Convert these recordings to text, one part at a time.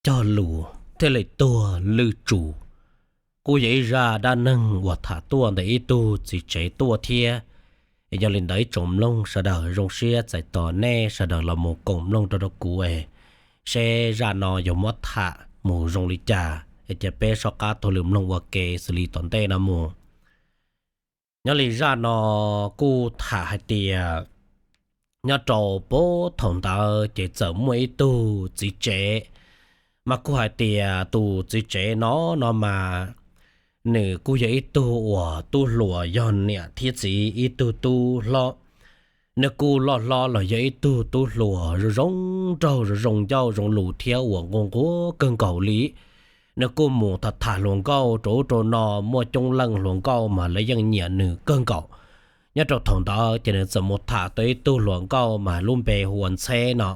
cog lus thiaj li tuag lwj tsum. Kuj yog ib zaj dab neeg uas tham tuaj ntawm ib tug txiv tsev tuaj thiab. Yog li ntawd ib tsoom mloog sawv daws zoo siab txais tos nej sawv daws los mus koom mloog rau rau kuv es seb zaj no yuav muab tham mus zoo li cas es cia peb soj qab taug lw mloog ua ke xws li tom ntej no mus. Nyob li zaj no kuj tham hais tias nyob rau puag thaum ntawd ces txawm muaj ib tug txiv tsev, mas kuj hais tias tus txiv tsev no no mas nws kuj yog ib tug uas tub hluas yog niam thiab txiv ib tug tub hlob. Nws kuj loj hlob los yog ib tug tub hluas zoo zoo nraug zoo zoo ncauj zoo lus thiab uas nquag nquag kawg nkaus li. Nws kuj mus tham tham hluas nkauj rau ub rau no, muaj coob leej hluas nkauj mas lawv yeej nyiam nws kawg nkaus. Nyob rau thaum ntawd ces nws txawm mus tham tau ib tug hluas nkauj mas lub npe hu ua Ntxheb no.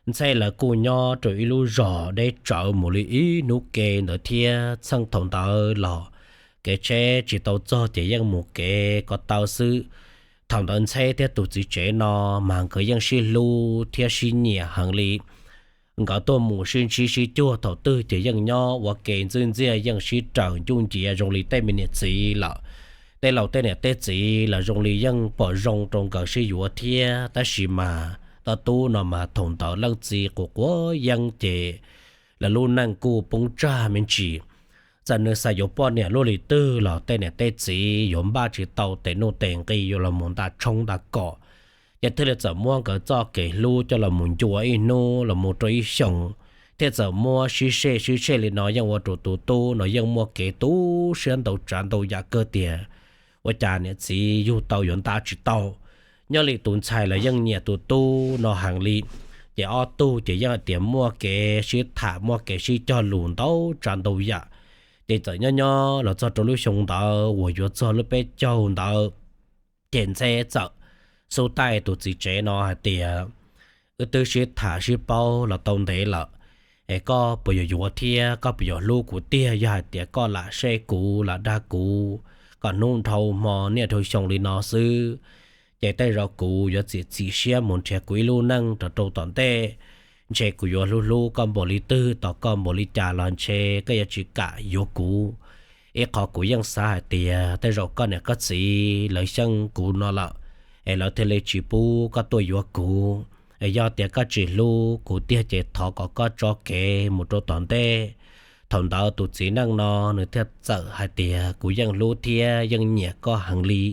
Ntxheb lawv kuj nyob rau ib lub zos deb tsawv mus li ib hnub ke ntawd thiab. Txheej thaum ntawd los kev tsheb tsis tau txog ces yeej mus kev ko taw xwb. Thaum ntawd Ntxheb thiab tus txiv tsev no mas nkawd yeej sib hlub thiab sib nyiam heev li. Nkawd tuaj mus sib ntsib sib cuag thaum twg ces yeej nyob ua ke ntxwb ntxiaj, yeej sib raws ncuj nciav zoo li tej me niam txiv lawm. Tej laus tej niam tej txiv los zoo li yeej pom zoo rau nkawd sib yuav thiab, tab sis mas tub no mas thaum ntawd leej txiv quav quav yeeb ces lawv lub neej kuj poob tsag me ntsis. Txawm nws xav yuav poj niam luaj li twg los tej niam tej txiv yuav npaj tsis tau tes nuj tes nqi yuav los mus nta tshoob nta kom, ces thiaj li txawm muab nkawd txoj kev hlub coj los mus ncua ib hnub los mus rau ib xyoos, thiaj txawm muab sib sej sib sej li no yeej ua rau tus tub no yeej muaj kev tu siab ntau tsav ntau yam kawg tias ua cas niam txiv yug tau yuav nta tsis tau. Nyob li tus ntxhais los yeej nyiam tus tub no heev li, ces ob tug ces yeej hais tias muaj kev sib tham muaj kev sib cog lus ntau tsav ntau yam. Ces txawm nyob nyob los txog rau lub xyoo ntawd uas yuav txog lub peb caug ntawd, ces Ntxheb txawm xub taij tus txiv tsev no hais tias, wb twb sib tham sib paub los tau ntev lawm, es koj puas yuav yuav thiab koj puas yuav hlub kuv tiag? Yog hais tias koj lam seb kuv lam dag kuv kom hnub dhau hmo niaj dhau xyoo li no xwb, ces tej zaum kuv yuav txiav txim siab mus nrhiav kuv ib lub neej rau rau tom ntej. Ntshe kuv yuav hlub hlub koj npaum li twg tos koj npaum li cas los ntshe koj yuav tsis kam yuav kuv. Ib qhov kuv yeej xav hais tias tej zaum koj niam koj txiv lawv xyeej kuv no lawm, es lawv thiaj li tsis pub koj tuaj yuav kuv. Es yog tias koj tsis hlub kuv tiag ces thov kom koj tso kev mus rau tom ntej. Thaum ntawd tus txiv neej no nws thiaj txawm hais tias, kuv yeej hlub thiab yeej nyiam koj heev li.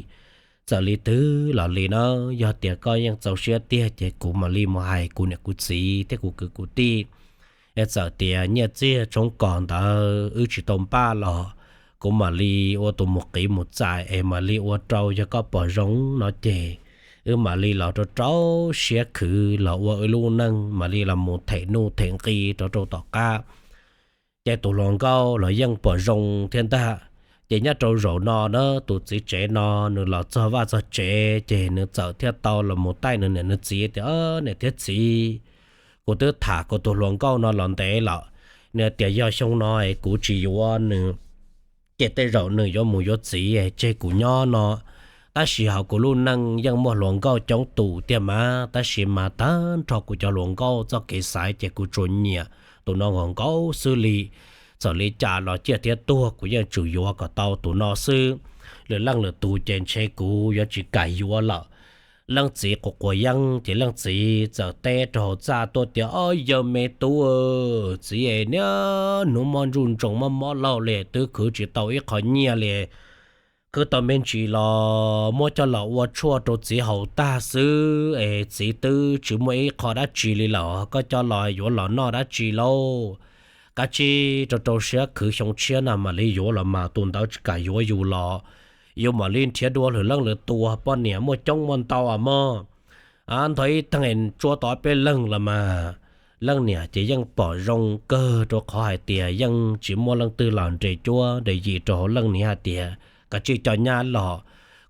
Txawm li twg los li na, yog tias koj yeej txaus siab tiag ces kuv mam li mus hais kuv niam kuv txiv thiab kuv kwv kuv tij. Es txawm tias nyiaj txiag tshoob kos ntawd wb tsis tau npaj los kuv mam li ua tus mus qiv mus txais es mam li ua rau, yog koj pom zoo no ces wb mam li los rau rau siab khwv los ua wb lub neej, mam li los mus them nuj them nqi rau rau tom qab. Ces tus hluas nkauj los yeej pom zoo thiab ntag. Ces nyob rau zaum no na tus txiv tsev no nws los txog vaj txog tsev ces nws txawm thiaj tau los mus taij nws niam nws txiv tias, niam thiab txiv, kuv twb tham kuv tus hluas nkauj no los ntev lawm, nws tias yog xyoo no es kuv tsis yuav nws ces tej zaum nws yuav mus yuav txiv tseg kuv nyob no. Tab sis hauv kuv lub neej yeej muaj hluas nkauj coob tus tiag mas, tab sis mas tag nrho kuv cov hluas nkauj txoj kev xaiv ces kuv tsuas nyiam tus no nkaus nkaus xwb li. Txawm li cas los ciaj thiab tuag kuv yeej tsum yuav kom tau tus no xwb. Lwm leej lwm tus ces ntshe kuv yuav tsis kam yuav lawm. Leej txiv quav quav yeeb ces leej txiv txawm teb rau hauv txaj tuaj tias, ob yawg me tub, txiv es niaj hnub mob nruj ntsoos mob mob laug li twb khwv tsis tau ib qho nyiaj li. Khwv tau me ntsis los muab coj los ua tshuaj rau txiv haus tag xwb es txiv twb tsis muaj ib qho dab tsi li lawm, koj coj los yuav los noj dab tsi lauj? Kav tsij rau rau siab khwv xyoo tshiab na mam li yuav los mas, tus ntawd tsis kam yuav yus los yus mam li nrhiav dua lwm leej lwm tus poj niam muaj coob muaj ntau mog. Ntho ib teeg tsuab tau ob peb leeg los mas. Leej niam ces yeej pom zoo kawg rau qhov hais tias yeej tsis muaj leej twg los nres cuab nres yim rau hauv leej niam hais tias, kav tsij coj nyab los,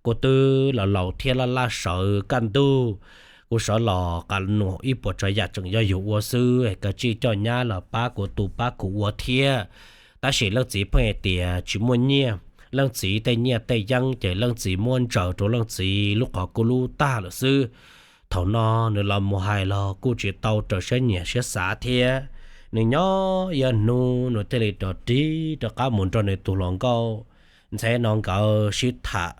kuv twb los laus thiab laj laj sawv kaj ntug, kuv sawv los qas nuam ib puas tsav yam tseem yog yus ua xwb, kav tsij coj nyab los pab kuv tu pab kuv ua thiab. Tab sis leej txiv pheej hais tias tsis muaj nyiaj, leej txiv tej nyiaj tej yeeb ces leej txiv muab ntsaws rau leej txiv lub qhov kuj lub tag lawm xwb. Thaum no nws los mus hais los kuj tsis tau raws siab nyiam siab xav thiab. Nws nyob ib hnub nws thiaj li rov rig rov qab mus nrog nws tus hluas nkauj Ntxheb no nkawd sib tham.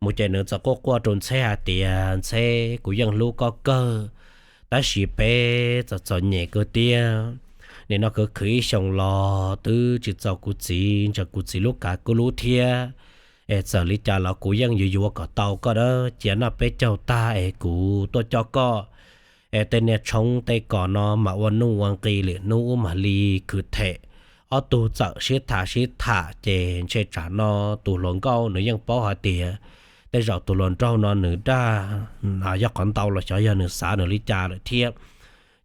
Mus ces nws txawm quaj quaj rau Ntxheb hais tias, Ntxheb, kuv yeej hlub koj kawg, tab sis peb txom txom nyem kawg tiag. Nim no khwv khwv ib xyoos los twb tsis txaus kuv txiv ntshe kuv txiv lub kav kuv lub thiab. Es txawm li cas los kuv yeej yuav yuav kom tau koj dab cia noj peb caug tag es kuv tuaj coj koj. Es tej niag tshoob tej kos no mas ua nuj ua nqi lwm hnub ub mam li khwv them. Ob tug txawm sib tham sib tham ces ntshe tsam no tus hluas nkauj nws yeej paub hais tias tej zaum tus hluas nraug no nws dag yog qhov ntau los xyov yog nws xav nws li cas lawm thiab.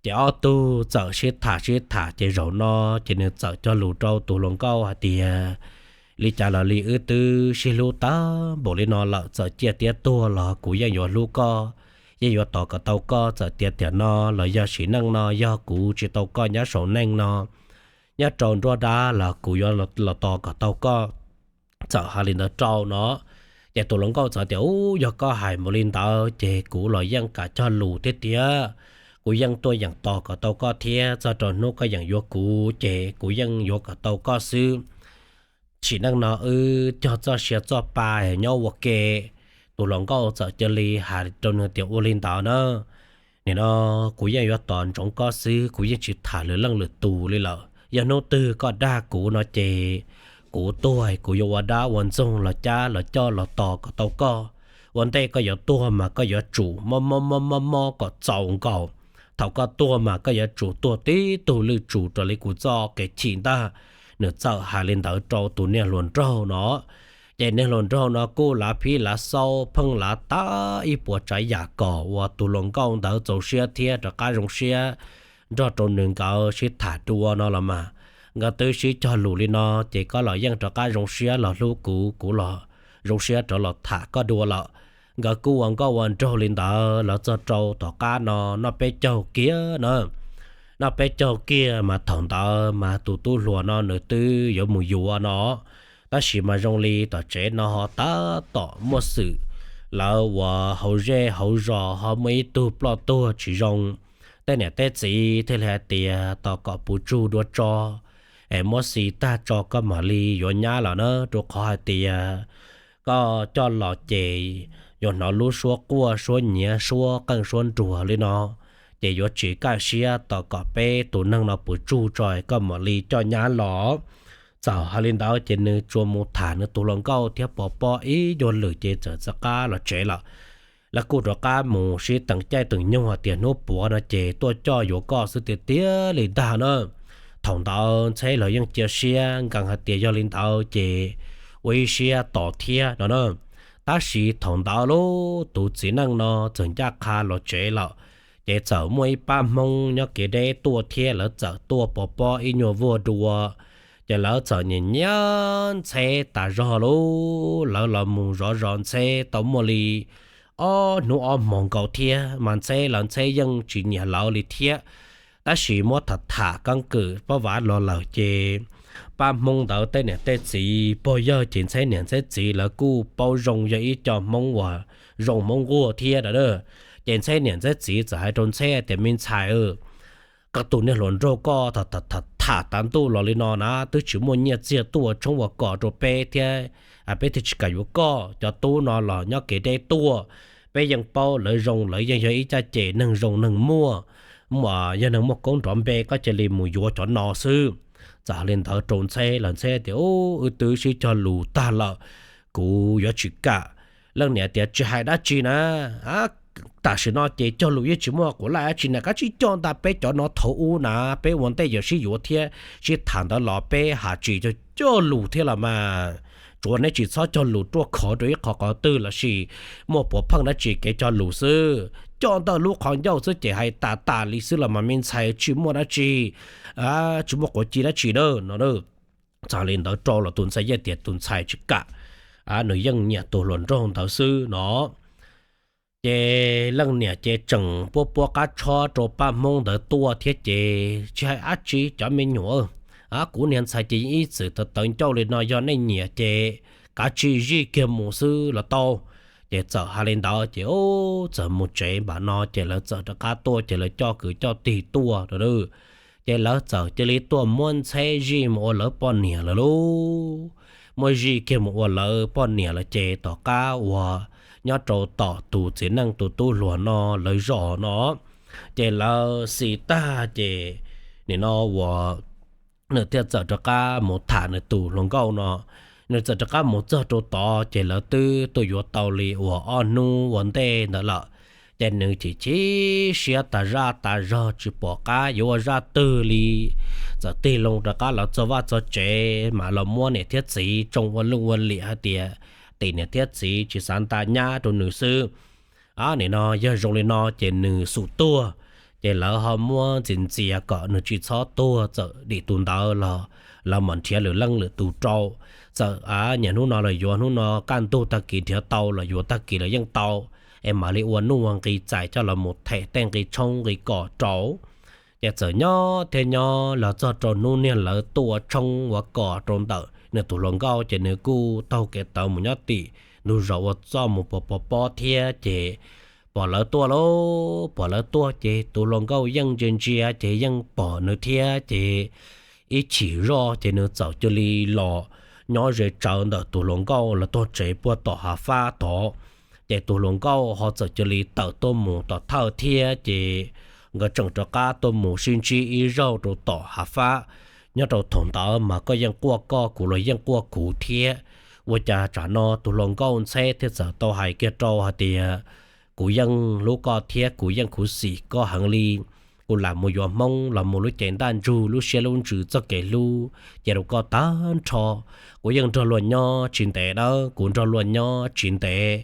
Ces ob tug txawm sib tham sib tham ces zaum no ces nws txawm cog lus rau tus hluas nkauj hais tias, Li cas los li wb twb sib hlub tag npaum li no lawm, txawm ciaj thiab tuag los kuv yeej yuav hlub koj, yeej yuav tos kom tau koj. Txawm tias tiam no los yog sim neej no yog kuv tsis tau koj nyob saum neej no, nyob rau nruab dab los kuv yuav los tos kom tau koj. Txawm hais li ntawd rau no, ces tus hluas nkauj txawm tias, Ub, yog koj hais mus li ntawd ces kuv los yeej kam cog lus thiab tiag. Kuv yeej tuaj yeem tos kom tau koj thiab, txog rau hnub koj yeem yuav kuv ces kuv yeej yuav kom tau koj xwb. Sim neej no wb cog txoj sia txoj pa nyob ua ke. Tus hluas nkauj txawm cia li hais rau nws tias, Ua li ntawd na, nim no kuv yeej yuav tos ntsoov koj xwb, kuv yeej tsis tham lwm leej lwm tus li lawm. Yog hnub twg koj dag kuv no ces kuv tuag kuv yuav ua dab ua ntxoog los cab los coj los tos kom tau koj. Ua ntej koj yuav tuag mas koj yuav tsum mob mob mob mob mob kom txaus nkaus. Thaum koj tuag mas koj yuav tsum tuag tib tug lwj tsum raws li kuv txoj kev chim ntag. Nws txawm hais li ntawd rau tus niag hluas nraug no. Ces niag hluas nraug no kuj lav phib lav xaub pheej lav tag ib puas tsav yam kom uas tus hluas nkauj ntawd txaus siab thiab rov qab zoo siab nrog rau nws nkawd sib tham dua no los mas. Nkawd twb sib cog lus li no ces koj los yeej rov qab zoo siab los hlub kuv, kuv los zoo siab rov los tham koj dua lawm. Nkawd kuj ua nkauj ua nraug li ntawd los txog rau tom qab no noj peb caug kiag na. Noj peb caug kiag mas thaum ntawd mas tus tub hluas no nws twb yuav mus yuav no, tab sis mas zoo li tom tsev no ho tab tom muaj xwm, lawv uas hauv zej hauv zos ho muaj ib tug ploj tuag tsis zoo. Tej niam tej txiv thiaj li hais tias tos kom puv tsug dua tso, es muab xi tag tso koj mam li yuav nyab los na, rau qhov hais tias koj coj los ces yuav hnov lub suab quaj suab nyiav suab qeej suab nruas li no, ces yuav tsis kaj siab. Tos kom peb tus neeg no puv tsug tso koj mam li coj nyab los. Txawm hais li ntawd ces nws tsuas mus tham nws tus hluas nkauj thiab pov pob ib nyuag lwm ces txawm txav qab los tsev lawm. Lawv kuj rov qab mus sib teem caij teem nyoog hais tias hnub puav no ces tuaj coj yuav koj xwb tiag tiag li ntag na. Thaum ntawd Ntxheb los yeej cia siab nkees hais tias yog li ntawd ces ua ib siab tos thiab no na. Tab sis thaum ntawd lub tus txiv neej no txawm ncaj qha los tsev lawm, ces txawm muaj ib pab Hmoob nyob kev deb tuaj thiab lawv txawm tuaj pov pob ib nyuag vuag dua. Ces lawv txawm nyiam nyiam Ntxheb tas zog lauj, lawv los mus zov zov Ntxheb tau muaj li ob hnub ob hmo nkaus thiab mas Ntxheb los Ntxheb yeej tsis nyiam lawv li thiab. Tab sis muab tham tham keeb kwm pab vav los lawm ces pab Hmoob ntawd tej niam tej txiv pog yawg ces Ntxheb niam Ntxheb txiv lawv kuj paub zoo yog ib co Hmoob uas zoo Hmoob nquag thiab a. Ces Ntxheb niam Ntxheb txiv txawm hais rau Ntxheb tias, Me ntxhais, koj tus niag hluas nraug koj tham tham tav ntuj los li no na twb tsis muaj nyiaj txiag tuaj tshoob ua kom rau peb thiab, peb thiaj tsis kam yuav koj. Cov tub no los nyob kev deb tuaj, peb yeej paub lawv zoo, lawv yeej yog ib caj ces neeg zoo neeg muaj, yog neeg muaj koob nrov npe koj cia li mus yuav cov no xwb. Txawm li ntawd rau Ntxheb los Ntxheb tias, Wb twb sib cog lus tag lawm, kuv yuav tsis kam. Leej niam tias, Tsis hais dab tsi na, tam sim no ces cog lus yeej tsis muaj quav laij dab tsi na, koj cia li coj ntag, peb cov no thaum ub na peb ua ntej yuav sib yuav thiab sib tham ntawd los peb hais tsis cog lus thiab los mas. Tsuav neb tsis txhob cog lus ruaj khov rau ib qho qhov twg los sis muaj puav pheej dab tsi kev cog lus xwb, coj ntawm lub qhov ncauj xwb ces hais tas tas li xwb los mas me ntxhais, tsis muaj dab tsi, tsis muaj quav ci dab tsi na no. Txawm li ntawd rau los tus ntxhais yeej tias tus ntxhais tsis kam, nws yeej nyiam tus hluas nraug ntawd xwb no. Ces leej niam ces tseem puab puab qab tshob rau pab Hmoob ntawd tuaj thiab ces, Tsis hais dab tsi cov me nyuam, kuv niag ntxhais ces yeej ib txwm tawv tawv ncauj li no, yog nej nyiam ces kav tsij zij kiag mus xwb los tau. Ces txawm hais li ntawd ces txawm mus tsev npaum no ces lawv txawm rov qab tuaj ces lawv coj kwv coj tij tuaj a. Ces lawv txawm cia li tuaj muab Ntxheb zij mus ua lawv poj niam lawm lauj. Muab zij kiag mus ua lawv poj niam lawm ces tom qab uas nyob rau tom tus txiv neej tus tub hluas no lawv zos no, ces lawv xis tag ces nim no uas nws thiaj txawm rov qab mus tham nws tus hluas nkauj no. Nws txawm rov qab mus txog rau tod ces lawv twb tuaj yuav tau li uas ob hnub ua ntej ntawd lawm. Ces nws chim chim siab tas zaj tas zog tsis pom qab yuav ua zaj twg li. Txawm tig loo rov qab los txog vaj txog tsev mas los muab niam thiab txiv tsoo ua luj ua liam hais tias tim niam thiab txiv tsis xav nta nyab rau nws xwb. Nim no yog zoo li no ces nws xum tuag, ces lawv ho muab ntxias ntxias kom nws tsis txhob tuag, txawm dim tus ntawd los lawv mam nrhiav lwm leej lwm tus rau. Txawm niaj hnub no los yuav hnub no, kaj ntug tag kis nrhiav tau los yuav tag kis los yeej tau, es mam li ua nuj ua nqi txais coj los mus them tej nqi tshoob nqi kos rau. Ces txawm nyob thiab nyob los txog rau hnub niag lawv tuaj ua tshoob ua kos rau ntawm nws tus hluas nkauj ces nws kuj taug kev tawv mus nyob tim ntug zos ua txuj mus pov pov pob thiab ces pom lawv tuaj lauj, pom lawv tuaj ces tus hluas nkauj yeej ntsia ntsia ces yeej pom nws thiab ces ib chim zoj ces nws txawm cia li los nyob ze tsawv ntawm tus hluas nkauj los tog tsev puag tom hav fab tod. Ces tus hluas nkauj ho txawm cia li tawm tuaj mus tom thawj thiab ces nkawd tseem rov qab tuaj mus sib ntsib ib zaug rau tom hav fab. Nyob rau thaum ntawd mas koj yeej quaj koj, kuv los yeej quaj kuv thiab. Ua cas tsam no tus hluas nkauj Ntxheb thiaj txawm tau hais kiag rau hais tias, kuv yeej hlub koj thiab kuv yeej khuv xim koj heev li. Kuv lam mus yuav Hmoob los mus lub cev ntaj ntsug lub siab lub ntsws txoj kev hlub ces rau koj tag nrho. Kuv yeej nrog luag nyob tsis ntev nawb, kuv nrog luag nyob tsis ntev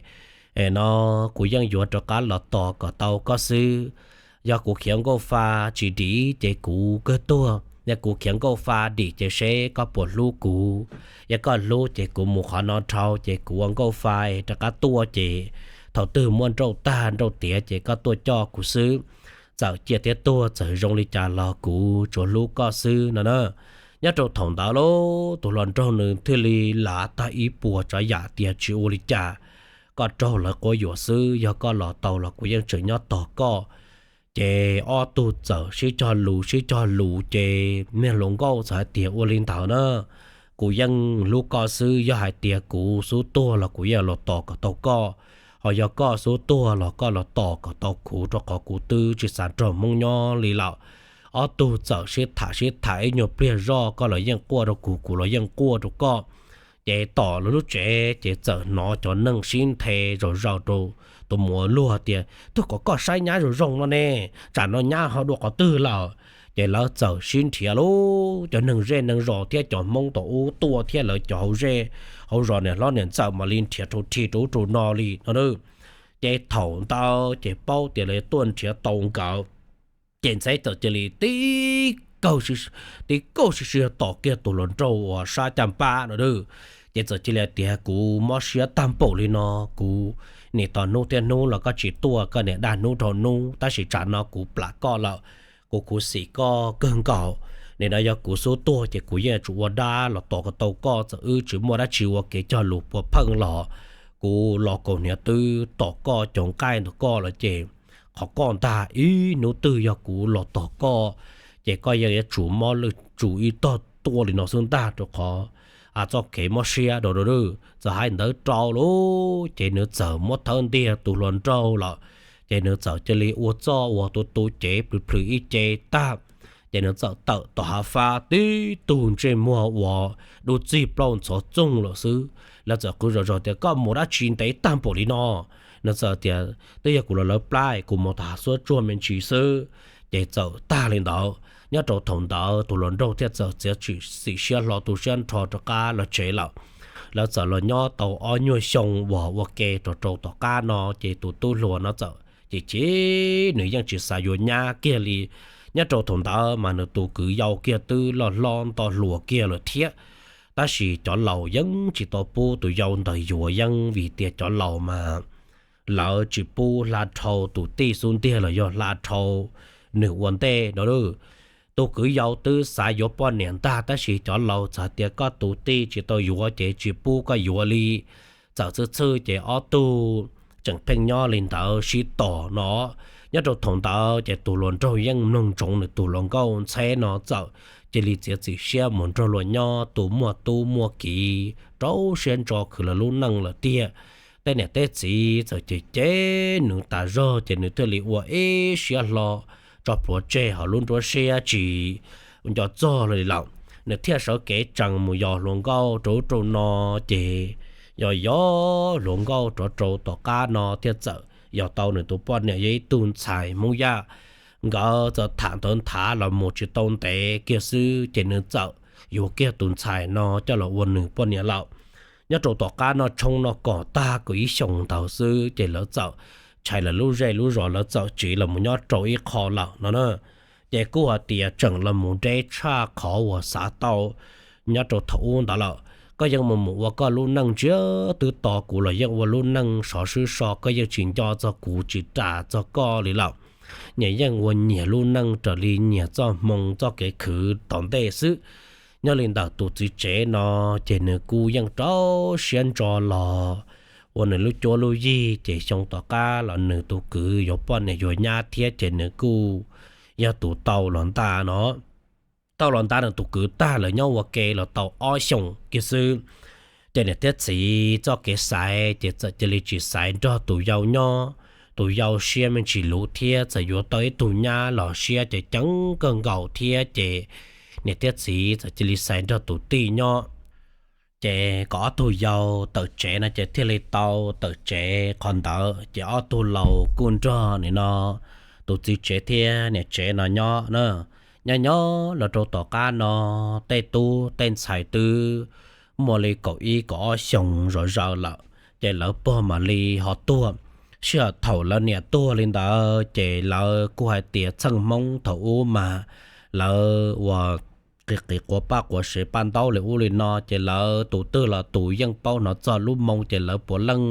no kuv yeej yuav rov qab los tos kom tau koj xwb. Yog kuv khiav nkauj fa tsis dim ces kuv kawg tuag, yog kuv khiav nkauj fa dim ces seb koj puas hlub kuv. Yog koj hlub ces kuv mus qhov no dhau ces kuv ua nkauj fa rov qab tuaj ces thaum twg muaj nrauj tag nrauj tiav ces koj tuaj coj kuv xwb. Txawm ciaj thiab tuag txawm zoo li cas los kuv tsuas hlub koj xwb no na. Nyob rau thaum ntawd lauj, tus hluas nraug nws thiaj li lav tag ib puas tsav yam tias tsis ua li cas, koj raug lawv quab yuam xwb, yog koj los tau los kuv yeej tseem nyob tos koj. Ces ob tug txawm sib cog lus sib cog lus ces niag hluas nkauj txawm hais tias, ua li ntawd na, kuv yeej hlub koj xwb, yog hais tias kuv xub tuag los kuv yeej los tos kom tau koj, ho yog koj xub tuag los koj los tos kom tau kuv, rau qhov kuv twb tsis xav nrog Hmoob nyob li lawm. Ob tug txawm sib tham sib tham ib nyuag pliag zoj, koj los yeej quaj rau kuv, kuv los yeej quaj rau koj. Ces tom lawv lub tsev ces txawm hnov cov neeg sib nthe zom zaws rau tus muam luag tias, twb kom koj saib nyab zoo zoo no ne, tsam no nyab ho dua qhov twg lawm? Ces lawv txawm sib nrhiav lauj, cov neeg zej neeg zos thiab cov Hmoob tom ub tuaj thiab lawv cov hauv zej hauv zos niam hlob niam ntxawm mam li nrhiav rau rhi rau ub rau no li no. Ces thaum ntawd ces paub tias lawv tuaj nrhiav tau nkawd, ces Ntxheb txawm cia li tib kaug sib sib tom kiag tus hluas nraug uas sab caj npab no. Ces txawm cia li tias, kuv mob siab tag npaum li no, kuv nim tos hnub thiab hnub los koj tsis tuaj, koj niam dag hnub dhau hnub, tab sis tsam no kuv plam koj lawm, kuv khuv xim koj kawg nkaus. Nim no yog kuv xub tuag ces kuv yeej yuav tsum ua dab los tos kom tau koj, txawm wb tsis muaj dab tsi ua kev cog lus puav pheej los kuv los kaus hniav twb tom koj caum nqaij ntawm koj lawm ces qhov koj ntag, ib hnub twg yog kuv los tos koj ces koj yeej yuav tsum mob lwj tsum ib tog tuaj li no xwb ntag, rau qhov txoj kev mob siab rau. Txawm hais ntawd rau lawm ces nws txawm muab thawb ntiag tus hluas nraug lawm, ces nws txawm cia li ua txuj ua tus tu cev plhws plhws ib ce tag, ces nws txawm tawm tom hav fab tib tug ntsej muag uas dub txig plaub ntxhov txoog lawm xwb. Lawv txawm qw zom zaws tias, koj mus dab tsi ntev tag npaum li no? Nws txawm tias, twb yog kuv los lawv plab, kuv mus tom hav xuab tsuag me ntsis xwb. Ces txawm tag li ntawd, nyob rau thaum ntawd tus hluas nraug thiaj txawm txiav txim siab hlo tu siab nrho rov qab los tsev lawm. Lawv txawm los nyob tau ob nyuag xyoo uas ua ke rau rau tom qab no ces tus tub hluas no txawm chim chim, nws yeej tsis xav yuav nyab kiag li. Nyob rau thaum ntawd mas nws tus kwv yau kiag twb loj hlob nto hluas kiag lawm thiab, tab sis cov laus yeej tsis tau pub tus yau ntawd yuav yeeb vim tias cov laus mas lawv tsis pub hla dhau tus tij xub ntiag los yog hla dhau nws ua ntej no. Tus kwv yau twb xav yuav poj niam ntag, tab sis cov laus txawm tias koj tus tij tsis tau yuav ces tsis pub koj yuav li. Txawm txhwj txhwj ces ob tug tseem pheej nyob li ntawd sib tos no. Nyob rau thaum ntawd ces tus hluas nraug yeej mloog ntsoov nws tus hluas nkauj ntxheb no txawm cia li txiav txim siab mus nrog luag nyob tu muaj tub muaj kiv rau siab ntso khwv lawv lub neej lawm tiag. Tej niam tej txiv txawm cem cem nws tas zog ces nws thiaj li ua ib siab hlo tso plhuav tseg hauv lub nruab siab tsis nco txog li lawm. Nws thiaj sawv kev tsees mus yos hluas nkauj rau ub rau no, ces yos yos hluas nkauj rov rau tom qab no thiaj txawm yos tau nws tus poj niam yog ib tug ntxhais Hmoob Yaj. Nkawd txawm tham ntawd nthav los mus tsis tau ntev kiag xwb ces nws txawm yuav kiag tus ntxhais no coj los ua nws poj niam lawm. Nyob rau tom qab noj tshoob noj kos tag kaum ib xyoos ntawd xwb ces lawv txawm tshais lawv lub zej lub zos, lawv txawm tsiv los mus nyob rau ib qho lawm no na. Ces kuj hais tias tseem los mus deb tshaj qhov uas xav tau nyob rau thaum ub ntawd lawm. Koj yeej mus mus ua koj lub neej, ntsiag twb to kuv los yeej ua lub neej sov swb so, koj yeej tsis nco txog kuv tsis ras txog koj li lawm. Nyias yeej ua nyias lub neej raws li nyias txoj hmoo txoj kev khwv tom ntej xwb. Nyob li ntawm tus txiv tsev no ces nws kuj yeej rau siab ntso los ua nws lub cuab lub yig, ces xyoo tom qab los nws tus kwv yuav poj niam yuav nyab thiab ces nws kuj yog tus tau los nta no. Tau los nta nws tus kwv tag lawm nyob ua ke los tau ob xyoos kiag xwb, ces niam thiab txiv txoj kev xaiv ces txawm cia li tsis xaiv nrog tus yau nyob. Tus yau siab me ntsis luv thiab txawm yuav tau ib tug nyab los siab ces ceev kawg nkaus thiab ces niam thiab txiv txawm cia li xaiv nrog tus tij nyob. Ces kom ob tug yau tawm tsev no ces thiaj li tau tawm tsev qhov ntawd ces ob tug laus kuj nrog nim no tus txiv tsev thiab niam tsev no nyob na. Nyob nyob los rau tom qab no tej tub tej ntxhais twb muaj li kaum ib kaum ob xyoos zom zaws lawm, ces lawv pog mam li ho tuag. Sij hawm thaum lawv niam tuag li ntawd ces lawv kuj hais tias txheej Hmoob thaum ub mas lawv ua qiv qiv quav paj quav sev paj ntaub li ub li no ces lawv tus twg los tus yeej paub hnov txog lub moo ces lawv puav leej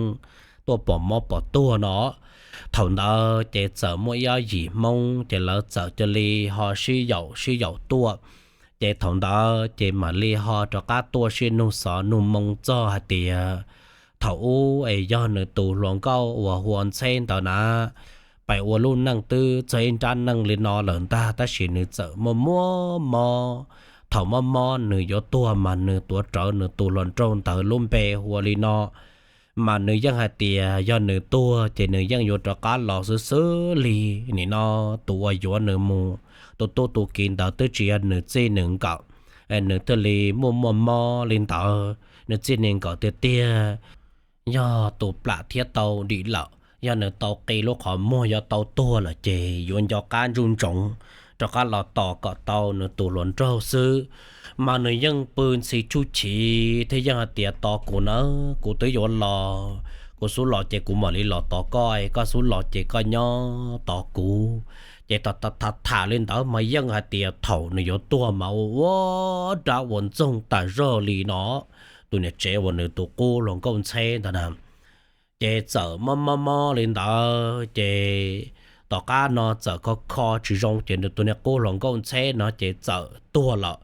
tuaj pom mob pom tuag no. Thaum ntawd ces txawm muaj ib ob yim Hmoob ces lawv txawm cia li ho sib yaum sib yaum tuaj. Ces thaum ntawd ces mam li ho rov qab tuaj sib nug xov nug moo txog hais tias thaum ub es yog nws tus hluas nkauj uas hu ua Ntxheb ntawd na, pais ua lub neej twb txog ib nrab neej li no lawm ntag tab sis nws txawm muaj muaj mob. Thaum mob mob nws yuav tuag mas nws tuav rawv nws tus hluas nraug ntawd lub npe hu ua li no, mas nws yeej hais tias yog nws tuag ces nws yeej yuav rov qab los xwb xwb li. Nim no tus uas yuav nws mus, tus tub tus kiv ntawd twb tsis yog nws txij nws nkawm, nws thiaj li muaj muaj mob li ntawd. Nws txij nws nkawm tiag tiag yog tus plam thiab tau dim lawm, yog nws tau qi lub qhov muag yuav tau tuag lawm ces yuav nco qab ntsuj ntsoov rov qab los tos kom tau nws tus hluas nraug xwb. Mas nws yeej pw ntxhi tsuj chiv thiab yeej hais tias tos kuv na, kuv twb yuav los, kuv xub los ces kuv mam li los tos koj, koj xub los ces koj nyob tos kuv. Ces tham tham li ntawd mas yeej hais tias thaum nws yuav tuag mas ua ua dab ua ntxoog tas zog li no. Tus niam tsev uas nws tus qub hluas nkauj Ntxheb ntawd na, ces txawm mob mob mob li ntawd ces tom qab no txawm kho kho tsis zoo ces nws tus niag qub hluas nkauj Ntxheb no ces txawm tuag lawm.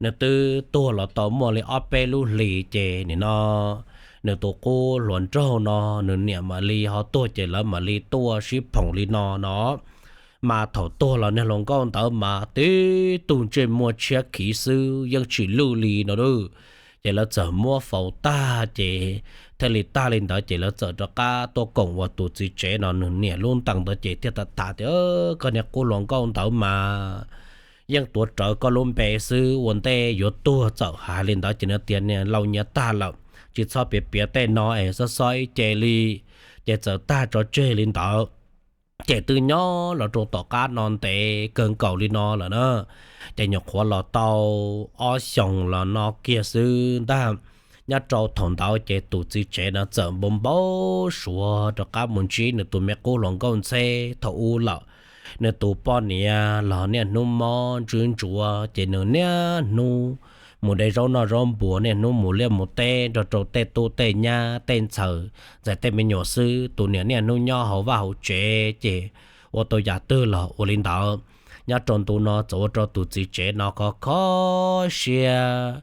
Nws twb tuag los tau muaj li ob peb lub hlis ces nim no nws tus qub hluas nraug no nws niam mam li ho tuag ces lawv mam li tuaj sib phoom li no no. Mas thaum tuag los niag hluas nkauj ntawd mas tib tug ntsej muag tshiab khiv xwb yeej tsis lwj li no lauj. Ces lawv txawm muab faus tag ces thiaj li tag li ntawd ces lawv txawm rov qab tuaj koom ua tus txiv tsev no nws niam lub ntees ntawd ces thiaj tham tham tias koj niag qub hluas nkauj ntawd mas yeej tuav rawv koj lub npe xwb, ua ntej yuav tuag txawm hais li ntawd ces nws tias niag laus nyiav tag lawm, tsis txhob piav piav tej no es xob xob ib ce li. Ces txawm tag tso tseg li ntawd. Ces twb nyob los rau tom qab no ntev kawg nkaus li no lawm na, ces nyuam qhuav los tau ob xyoos los no kiag xwb ntag. Nyob rau thaum ntawd ces tus txiv tsev no txawm npau npau suav rov qab mus ntsib nws tus me qub hluas nkauj Ntxheb thaum ub lawm. Nws tus poj niam los niaj hnub mob ntswb ntsuav ces nws niaj hnub mus de zaub noj zaub npua, niaj hnub mus liaj mus teb nrog rau tej tub tej nyab tej ntxhais ntxais tej me nyuam xwb. Tus niam niaj hnub nyob hauv vaj hauv tsev ces ua tau yam twg los ua li ntawd. Nyob rau ntu no txawm ua rau tus txiv tsev no kho kho siab.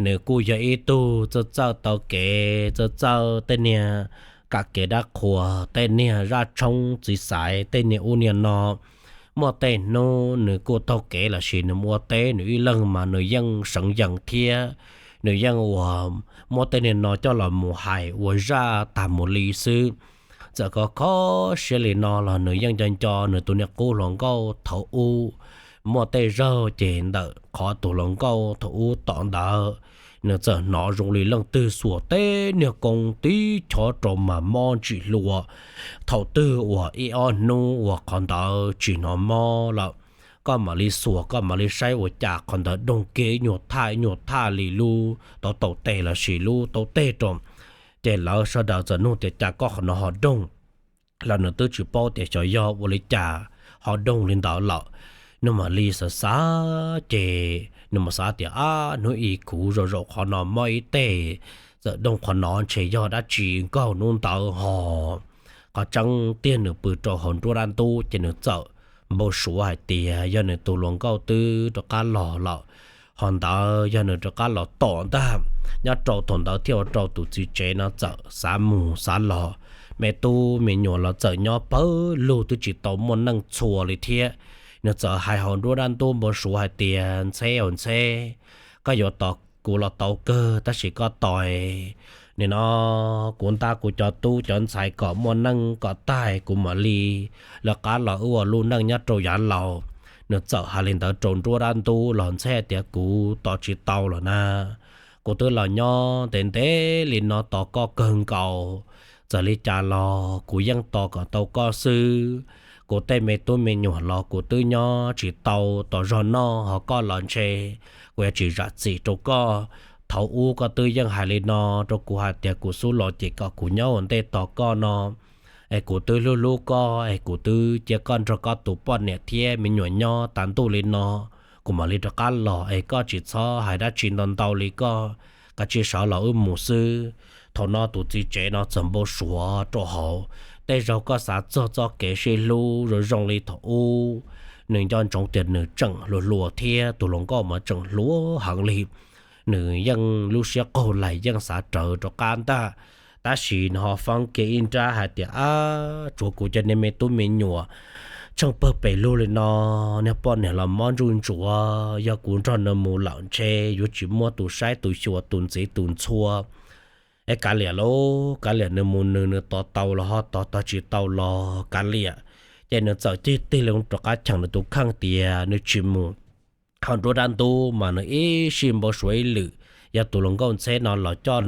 Nws kuj yog ib tug txawj txawj tau kev, txawj txawj tej niag kam kev dab qhuas, tej niag zaj tshoob txiv xaiv, tej niag ub niag no. Muaj tej hnub nws kuj taug kev los sis nws mus ua teb, nws ib leeg mas nws yeej seev yees thiab nws yeej uas muab tej niag no coj los mus hais ua zaj tag mus li xwb. Txawm kho kho siab li no los nws yeej nco nco nws tus niag qub hluas nkauj thaum ub. Muaj tej zaug ces ntawm qhov tus hluas nkauj thaum ub tom ntawd, nws txawm hnov zoo li leej twg xuas tej niag koob tib chob rau mas mob ntsim hlua. Thaum twg uas ib ob hnub uas qhov ntawd tsis hnov mob lawm, koj mam li xuas koj mam li saib ua cas qhov ntawd doog kiag ib nyuag thaj ib nyuag thaj li lub tau taum tes los sis lub tau teg rau. Ces lawv sawv daws txawm nug tias cas koj qhov no ho doog, los nws twb tsis paub tias xyov yog ua li cas ho doog li ntawd lawm. Nws mam li xav xav ces nws mam xav tias ab hnub ib kuv zaum zaum qhov no mob ib teg, txawm doog qhov no ntshe yog dab tsi nkaug hnub ntawd ho. Qhov tseeb tiag nws pw rau hauv nruab dab ntub ces nws txawm npau suav hais tias yog nws tus hluas nkauj twb rov qab los lawm, ho ntawd yog nws rov qab los tom ntag. Nyob rau thaum ntawd thiaj ua rau tus txiv tsev no txawm xav mus xav los, me tub me nyuam los txawm nyob pawg lug twb tsis tau muaj neej txhua li thiab. Nws txawm hais hauv nruab dab ntub npau suav hais tias ntxheb aw ntxheb, koj yuav tos kuv los tau kawg tab sis koj tos nim no kuv ntab kuv cov tub cov ntxhais kom muaj neej kom tag kuv mam li lawv qab los wb ua lub neej nyob rau yav laus. Nws txawm hais li ntawd rau nruab dab ntub los ntxheb tias kuv tos tsis tau los na, kuv twb los nyob ntev ntev li no tos koj kawg nkaus. Txawm li cas los kuv yeej tos kom tau koj xwb. Kuv tej me tub me nyuam los kuv twb nyob tsis tau tos zog noj ho koj los ntshe kuv yuav tsis zam txim rau koj. Thaum ub koj twb yeej hais li no rau kuv hais tias kuv xub los ces kom kuv nyob ua ntej tos koj no, es kuv twb hlub hlub koj es kuv twb cia koj nrog koj tus poj niam thiab me nyuam nyob tas ntuj li no, kuv mam li rov qab los es koj tsis txhob hais dab tsi ntau ntau li koj, kav tsij sawv los wb mus xwb. Thaum no tus txiv tsev no txawm npau suav rau hauv, tej zaug koj xav txog txoj kev sib hlub zoo zoo li thaum ub, nws nco ntsoov tias nws tseem hluas hluas thiab tus hluas nkauj mas tseem hluas heev li. Nws yeej lub siab qaug lais yeej xav rawv rov qab ntag, tab sis nws ho foob kiag ib nrab hais tias ab tsuav kuv cov niag me tub me nyuam tsheej pawg pes lug li no, niag poj niam los mob ntsuj ntsuav, yog kuv nrog nws mus lawm ntshe yuav tsis muaj tus saib tus xyuas tus ntxiv tus ntxhua. Es kav liam lauj, kav liam, nws mus nws, nws tos tau los ho tos, tos tsis tau los kav liam. Ces nws txawm tig tig li rov qab cheem nws tus kheej tias nws tsis mus. Hauv nruab dab ntub mas nws ib sij npau suav ib lwm, yog tus hluas nkauj ntxheb no los coj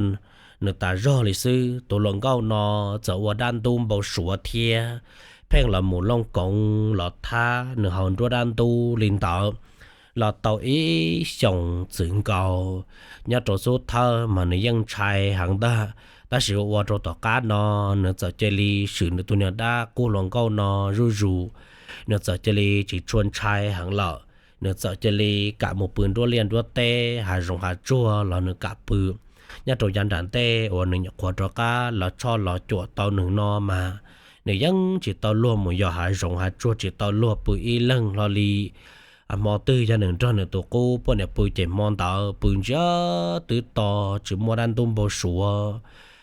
nws tas zog li xwb. Tus hluas nkauj no txawm ua dab ntub npau suav thiab pheej los mus looj koov los thab nws hauv nruab dab ntub li ntawd los tau ib xyoos txwm nkaus. Nyob rau xub thawj mas nws yeej ntshai heev ntag, tab sis ua ua rau tom qab no nws txawm cia li swm nws tus niag dab qub hluas nkauj no zuj zus. Nws txawm cia li tsis tshua ntshai heev lawm, nws txawm cia li kam mus pw nruab liaj nruab teb hav zoov hav tsuag los nws kam pw. Nyob rau yav nram ntej uas nws nyuam qhuav rov qab los tshoj los cuam tau nws no mas nws yeej tsis tau luag mus yos hav zoov hav tsuag, tsis tau luag pw ib leeg hlo li. Hmo twg yog nws nrog nws tus qub poj niam pw ces hmo ntawd pw ntsiag twb to, tsis muaj dab ntub npau suav.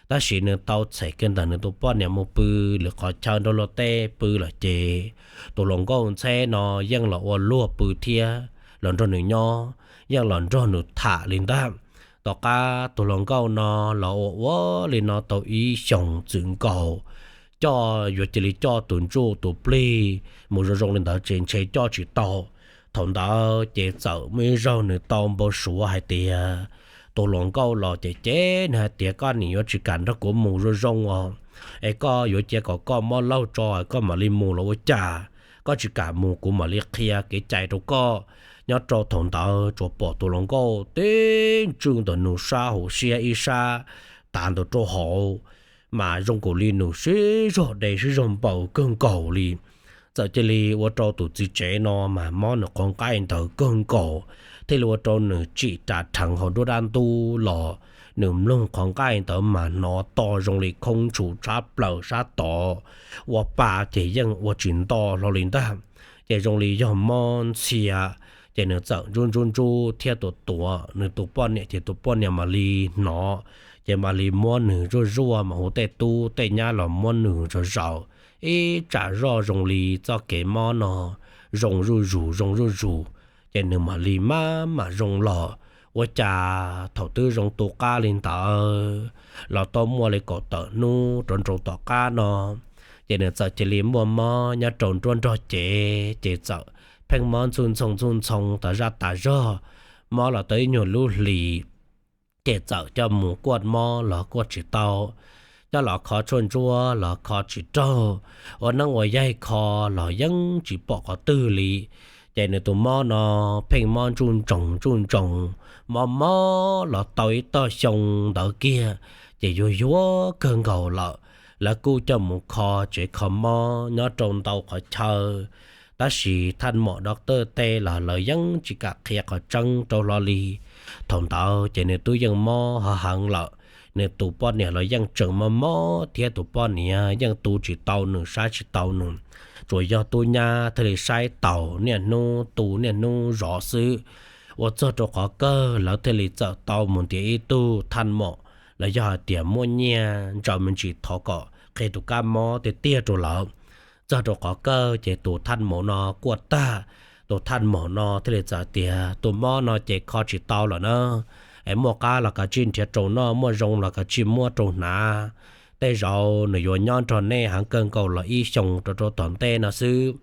Tab sis nws tau txhem kiag ntawm nws tus poj niam mus pw lwm qhov chaw nrog luag tej pw lawm ces tus hluas nkauj ntxheb no yeej los ua luag pw thiab los nrog nws nyob, yeej los nrog nws tham li ntag. Tom qab tus hluas nkauj no los ua ua li no tau ib xyoos txwm nkaus, coj yuav cia li coj tus ntsuj tus plig mus zoo zoo li ntawd ces ntshe coj tsis tau. Thaum ntawd ces txawm muaj ib zaug nws tau npau suav hais tias tus hluas nkauj los ces ces nws hais tias koj nim yuav tsis kam nrog kuv mus zoo zoo os, es koj yuav cia kom koj mob laug tso koj mam li mus los ua cas? Koj tsis kam mus kuv mam li qhia kev cai rau koj. Nyob rau thaum ntawd tsuas pom tus hluas nkauj tib ntswj ntawm nws sab hauv siab ib sab tav ntawd rau hauv, mas zoo nkaus li nws sib zog de sib zog npaws kawg nkaus li. Txawm cia li ua rau tus txiv tsev no mas mob nws qhov nqaij ntawd kawg nkaus, thiaj li ua rau nws tsim ras rheev hauv nruab dab ntub los. Nws mloog qhov nqaij ntawd mas hnov to zoo li khoob tshum tshab plaws sab tod, ua pa ces yeej ua tsis nto hlo li ntag. Ces zoo li yog mob ntxhia, Ces nws txawm ntsub ntsub ntsub thiab tuav tuav nws tus poj niam, ces tus poj niam mam li hnov, ces mam li muab nws zuaj zuaj, mas hu tej tub tej nyab los muab nws zaum zaum ib tsam zoj zoo li txoj kev mob no zoo zuj zus zoo zuj zus, ces nws mam li maj mam zoo los. Ua cas thaum twb zoo tu qab li ntawd los tau muaj li kaum tawm hnub rau nraum tom qab no, ces nws txawm cia li muaj mob nyob rau nruab nrog cev, ces txawm pheej mob ntxhuj ntxhoo ntxhuj ntxhoo tas zaj tas zog, mob los tau ib nyuag lub hlis, ces txawm coj mus kuaj mob los kuaj tsis tau, coj los kho tshuaj ntsuab los kho tsis raug, ua neeb ua yaig kho los yeej tsis pom qhov twg li. Ces nws tus mob no pheej mob ntsuj ntsoog ntsuj ntsoog, mob mob los tau ib tog xyoo ntawd kiag, ces yuag yuag kawg nkaus lawm. Lawv kuj coj mus kho tsev kho mob nyob rau ntau qhov chaw, tab sis thaj mom doctor tej los lawv yeej tsis kam qhia qhov tseeb rau hlo li. Thaum ntawd ces nws twb yeej mob ho heev lawm, nws tus poj niam los yeej tseem mob mob thiab, tus poj niam yeej tu tsis tau nws saib tsis tau nws, tsuas yog tub nyab thiaj li saib taus niaj hnub tu niaj hnub zov xwb. Ua txog rau qhov kawg lawv thiaj li txawm tau mus ntiav ib tug thaj mom, los yog hais tias muaj nyiaj ntsaws me ntsis thov kom qhia tus kab mob tiag tiag rau lawv. Txog rau qhov kawg ces tus thaj mom no kuaj tag, tus thaj mom no thiaj li txawm tias tus mob no ces kho tsis tau lawm na, es muaj qab los kav tsij nrhiav rau noj, muaj zoo los kav tsij muab rau hnav. Tej zaum nws yuav nyob nrog nej heev kawg nkaus los ib xyoos rau rau tom ntej no xwb.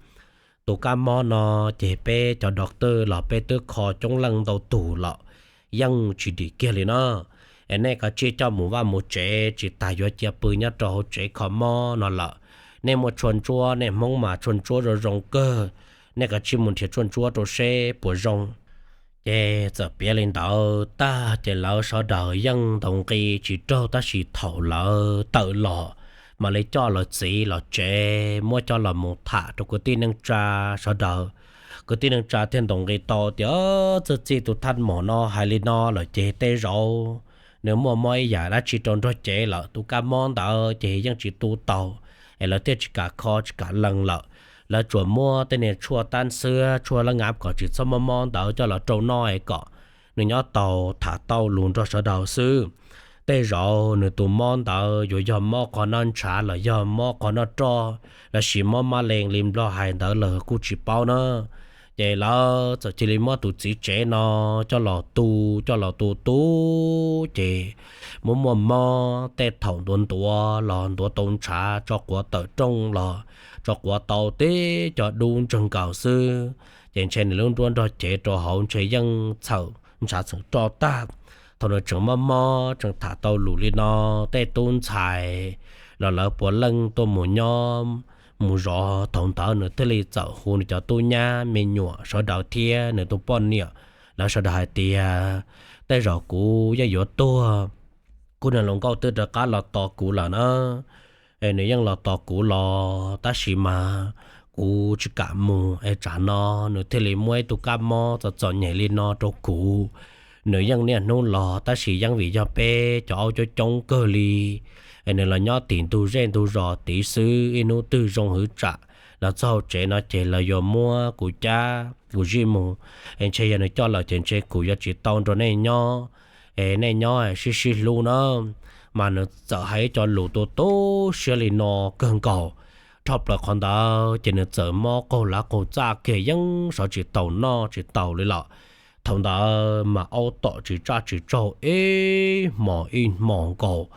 Tus kab mob no ces peb cov doctor los peb twb kho coob leej ntau tus lawm, yeej tsis dim kiag li no. Es nej kav tsij coj mus vaj mus tsev, tsis tas yuav cia pw nyob rau hauv tsev kho mob no lawm. Nej muaj tshuaj ntsuab, nej Hmoob mas tshuaj ntsuab zoo zoo kawg, nej kav tsij mus nrhiav tshuaj ntsuab rau seb puas zoo. Ces txawm piav li ntawd tag ces lawv sawv daws yeej ntaus nqi tsis raug, tab sis thaum lawv tawm los mam li coj lawv txiv los tsev, muab coj los mus tham rau kwv tij neej tsa sawv daws. Kwv tij neej tsa thiaj ntaus nqi tau tias, txog txij tus thaj mom no hais li no lawm ces tej zaum nws muaj mob ib yam dab tsi rau nraug cev lawm, tus kab mob ntawd ces yeej tsis tu tau, es lawv thiaj tsis kam kho tsis kam lees lawm. Lawv tsuas muab tej niag tshuaj tab xwab, tshuaj lab ngav kom tsis txhob mob mob ntawd coj los rau noj es kom nws nyob tau, tham tau lus nrog sawv daws xwb. Tej zaum nws tus mob ntawd yuav yog mob qhov noj ntshav los yog mob qhov noj roj, los sis mob mab lees li Nplog hais ntawd lawm kuj tsis paub na. Ces lawv txawm cia li muab tus txiv tsev no coj los tu, coj los tu tu, ces muaj muaj mob, tej thaum ntuav ntuav los ntuav tau ntshav, tso quav tawm rooj los tso quav tau tib co dub ntsawg nkaus xwb. Ces ntshe nws lub nruab nrog cev rau hauv ntshe yeej txhawm ntshav txheem roj tag. Thaum nws tseem mob mob tseem tham tau lus li no, tej tub ntxhais los lawv puav leej tuaj mus nyob mus zov. Thaum ntawd nws thiaj li txawm hu nws cov tub nyab me nyuam sawv daws thiab nws tus poj niam, lawv sawv daws hais tias, tej zaum kuv yeej yuav tuag, kuv niag hluas nkauj twb rov qab los tos kuv lawm na. Es nws yeej los tos kuv los tab sis mas kuv tsis kam mus, es tsam no nws thiaj li muaj ib tug kab mob txom txom nyem li no rau kuv. Nws yeej niaj hnub los tab sis yeej vim yog peb cov aub coob coob kawg li, es nws los nyob tim ntug zej ntug zos tid xwb, ib hnub twg zoo hwv tsam los txog hauv tsev no ces lawv yuav muab kuv cab kuv zij mus. Es ntshe yog nws coj lawm ces ntshe kuv yuav tsis tau nrog nej nyob, es nej nyob sib sib hlub na. Mas nws txawm hais ib co lus tu tu siab li no kawg nkaus. Dhau plaws qhov ntawd ces nws txawm mob qaug lav qaug txaj kiag, yeej sov tsis taus noj tsis taus li lawm. Thaum ntawd mas aub tom tsis tsaj tsis tsaug ib hmos ib hmos nkaus.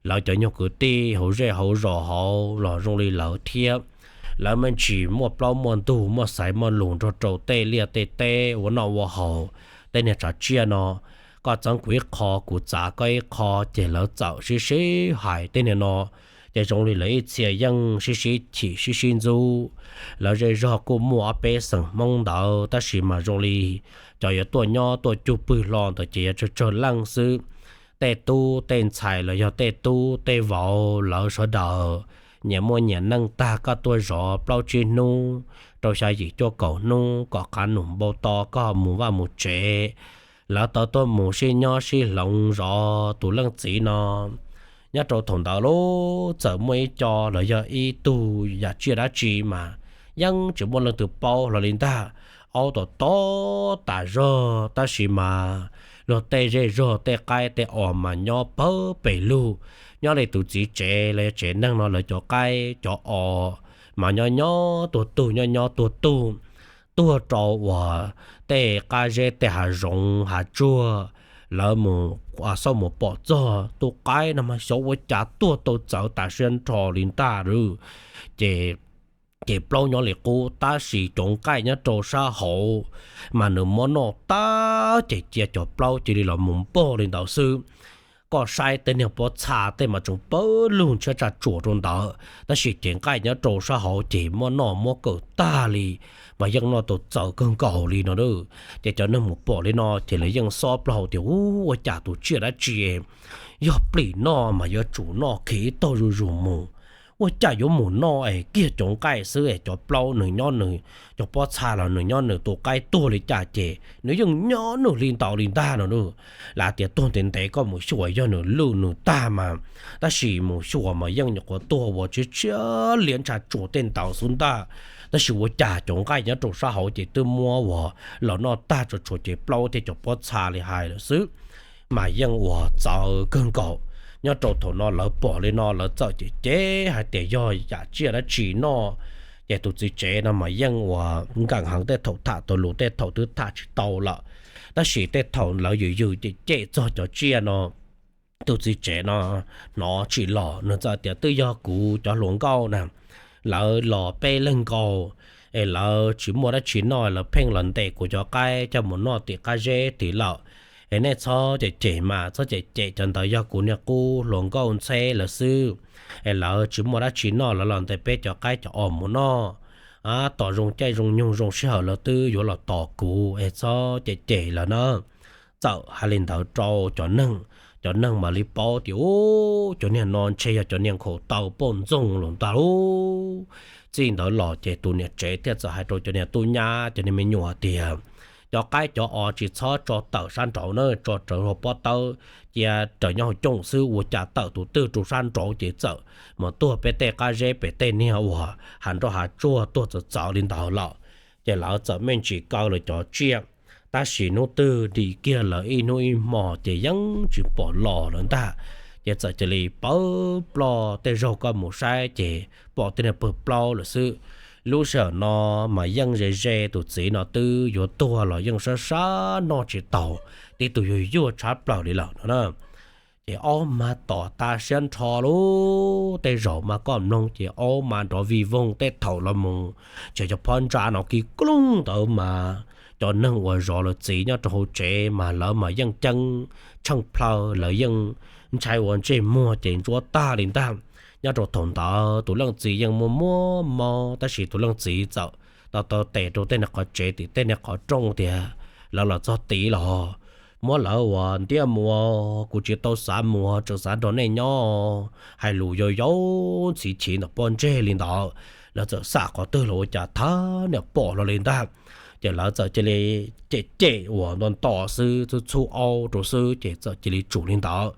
Lawv cov nyuag kwv tij hauv zej hauv zos hauv los zoo li lawv thiab, lawv me ntsis muaj plaub muaj ntug muaj xaiv muaj lus nrog rau tej liaj tej teb ua noj ua haus. Tej niag tsav tsiaj no, koj txeeb kuv ib qho kuv txav koj ib qho, ces lawv txawm sib sib hais tej niag no. Ces zoo li lawv ib txhia yeej sib sib chim sib sib ntxub. Lawv zej zog kuj muaj ob peb xeem Hmoob ntawd tab sis mas zoo li cov yuav tuaj nyob tuaj cug pwg hlo ntawd ces yog tsawg tsawg leej xwb. Tej tub tej ntxhais los yog tej tub tej vauv lawv sawv daws nyias muaj nyias neej tag, koj tuaj zov plaub tsib hnub rau xya yim cuaj kaum hnub kom qab num npau to koj mus vaj mus tsev. Lawv tau tuaj mus sib nyob sib hloov zov tus leej txiv no. Nyob rau thaum ntawd lub txawm muaj ib co los yog ib tug yam tsiaj dab tsi mas yeej tsis muaj leej twg paub hlo li ntag. aub tom tob tas zog, tab sis mas luag tej zej zog tej qaib tej os mas nyob pawg pes lug. Nyob li tus txiv tsev los yog tsev neeg no lawv cov qaib cov os mas nyob nyob tuag tug nyob nyob tuag tug, tuag rau uas tej qab zeb tej hav zoov hav tsuag, lawv mus xauj mus pom txog tus qaib no mas xyov ua cas tuag tau txawv tas siab nrho li ntag lauj. Ces ces plaub nyob li qub, tab sis cov nqaij nyob rau sab hauv mas nws muab noj tag ces cia cov plaub cia li los mus npog li ntawd xwb. Koj saib tej niag pob txha tej mas tseem pawg lug ntshiab tsa tsuam rau ntawd, tab sis ces nqaij nyob rau sab hauv ces muab noj muab kawm tag li, mas yeej noj tau txawv kawg nkaus li no. Ces cov neeg mus pom li no ces lawv yeej xob plaub hau tias, Ub, ua cas tus tsiaj dab tsi yog plis noj mas yuav tsum noj khiav ib tog zuj zus mus? Ua cas yuav mus noj es kiag cov nqaij xwb es cov plaub nws nyob nws, cov pob txha los nws nyob nws, tus qaib tuag li cas ces nws yeej nyob nws li ntawd li ntag no. Lawv tias, Tuag ntev ntev koj mus xyuas yog nws lwj nws tag mas, tab sis mus xyuas mas yeej nyuam qhuav tuag ua tshiab tshiab liab ntsha tsuas tej ntawd xwb ntag. Tab sis ua cas cov nqaij nyob rau sab hauv ces twb muab ua los noj tag tsuas tshuav ces plaub thiab cov pob txha li hais lawm xwb. Mas yeej ua txawv kawg nkaus. Nyob rau thaum no lawv pom li no lawv txawm cem cem hais tias yog yam tsiaj dab tsi noj. Ces tus txiv tsev no mas yeej ua nkees heev, tej thaum tham tau lus tej thaum twb tham tsis tau lawm, tab sis tej thaum lawv yws yws cem cem txog cov tsiaj no tus txiv tsev no hnov tsis los, nws txawm tias, Twb yog kuv cov hluas nkauj na, lawv los peb leeg nkaus es lawv tsis muaj dab tsi noj, lawv pheej los ntes kuv cov qaib coj mus noj tim qab zeb tid lawm. Es nej txhob cem cem mas, txhob cem cem, cov ntawd yog kuv niag qub hluas nkauj ntxheb lawv xwb. Es lawv tsis muaj dab tsi noj lawv los ntes peb cov qaib cov os mus noj. Tos zoo caij zoo nyoog zoo sij hawm lawv twb yuav los tos kuv, es txhob cem cem lawv na. Txawm hais li ntawd rau cov neeg, cov neeg mam li paub tias, Ub, cov niag no ntshe yog cov niag nkhaus taw poj ntxoog los ntag lauj. Txij ntawd los ces tus niam tsev thiaj txawm hais rau cov niag tub nyab cov niag me nyuam tias, Cov qaib cov os tsis txhob tso tawm sab nraud na, tso rawv hauv pob tawb, cia raws nyob hauv cooj xwb, ua cas tawm tus twg rau sab nraud ces txawm mus tuag peb tej qab zeb pem tej niag uas hav nroj hav tsuag tuag txawv txawv li ntawd lawm. Ces lawv txawm me ntsis kaw lawv cov tsiaj, tab sis hnub twg dim kiag lawv ib hnub ib hmo ces yeej tsis pom los lawm ntag. Ces txawm cia li pawv ploj, tej zaug koj mus saib ces pom tej niag pawg plaub lawm xwb. Lub sij hawm no mas yeej ze ze tus txiv no twb yuav tuag los yeej sab sab noj tsis taus, tib tug yuag yuag tshab plaws li lawm no na. Ces aub mas tom tas siab nrho lauj, tej zaum mas koj mloog ces aub mas nrov vij voog, tej thaum los mus ces cov phab ntsa no kis kloog ntawd mas cov neeg uas zov lawv txiv nyob rau hauv tsev mas lawv mas yeej ceeb tsheej plhaw, lawv yeej ntshai ua ntsej muag ces ntsuab tag li ntag. Nyob rau thaum ntawd tus leej txiv yeej muaj muaj mob, tab sis tus leej txiv txawm tau taw tes rau tej niag qhov tsev tim tej niag qhov rooj tias, Lawv los txog tid los, muab lawv ua ntiab mus, kuv tsis tau xav mus, tseem xav nrog nej nyob. Hais lus yau yau ntxhi chiv ntawm pob ntseg li ntawd. Lawv txawm xam qhov twg los ua cas thab niam pom los li ntag. Ces lawv txawm cia li cem cem uas nto nto xwb, txhub txhub aub rau xwb ces txawm cia li tsum li ntawd.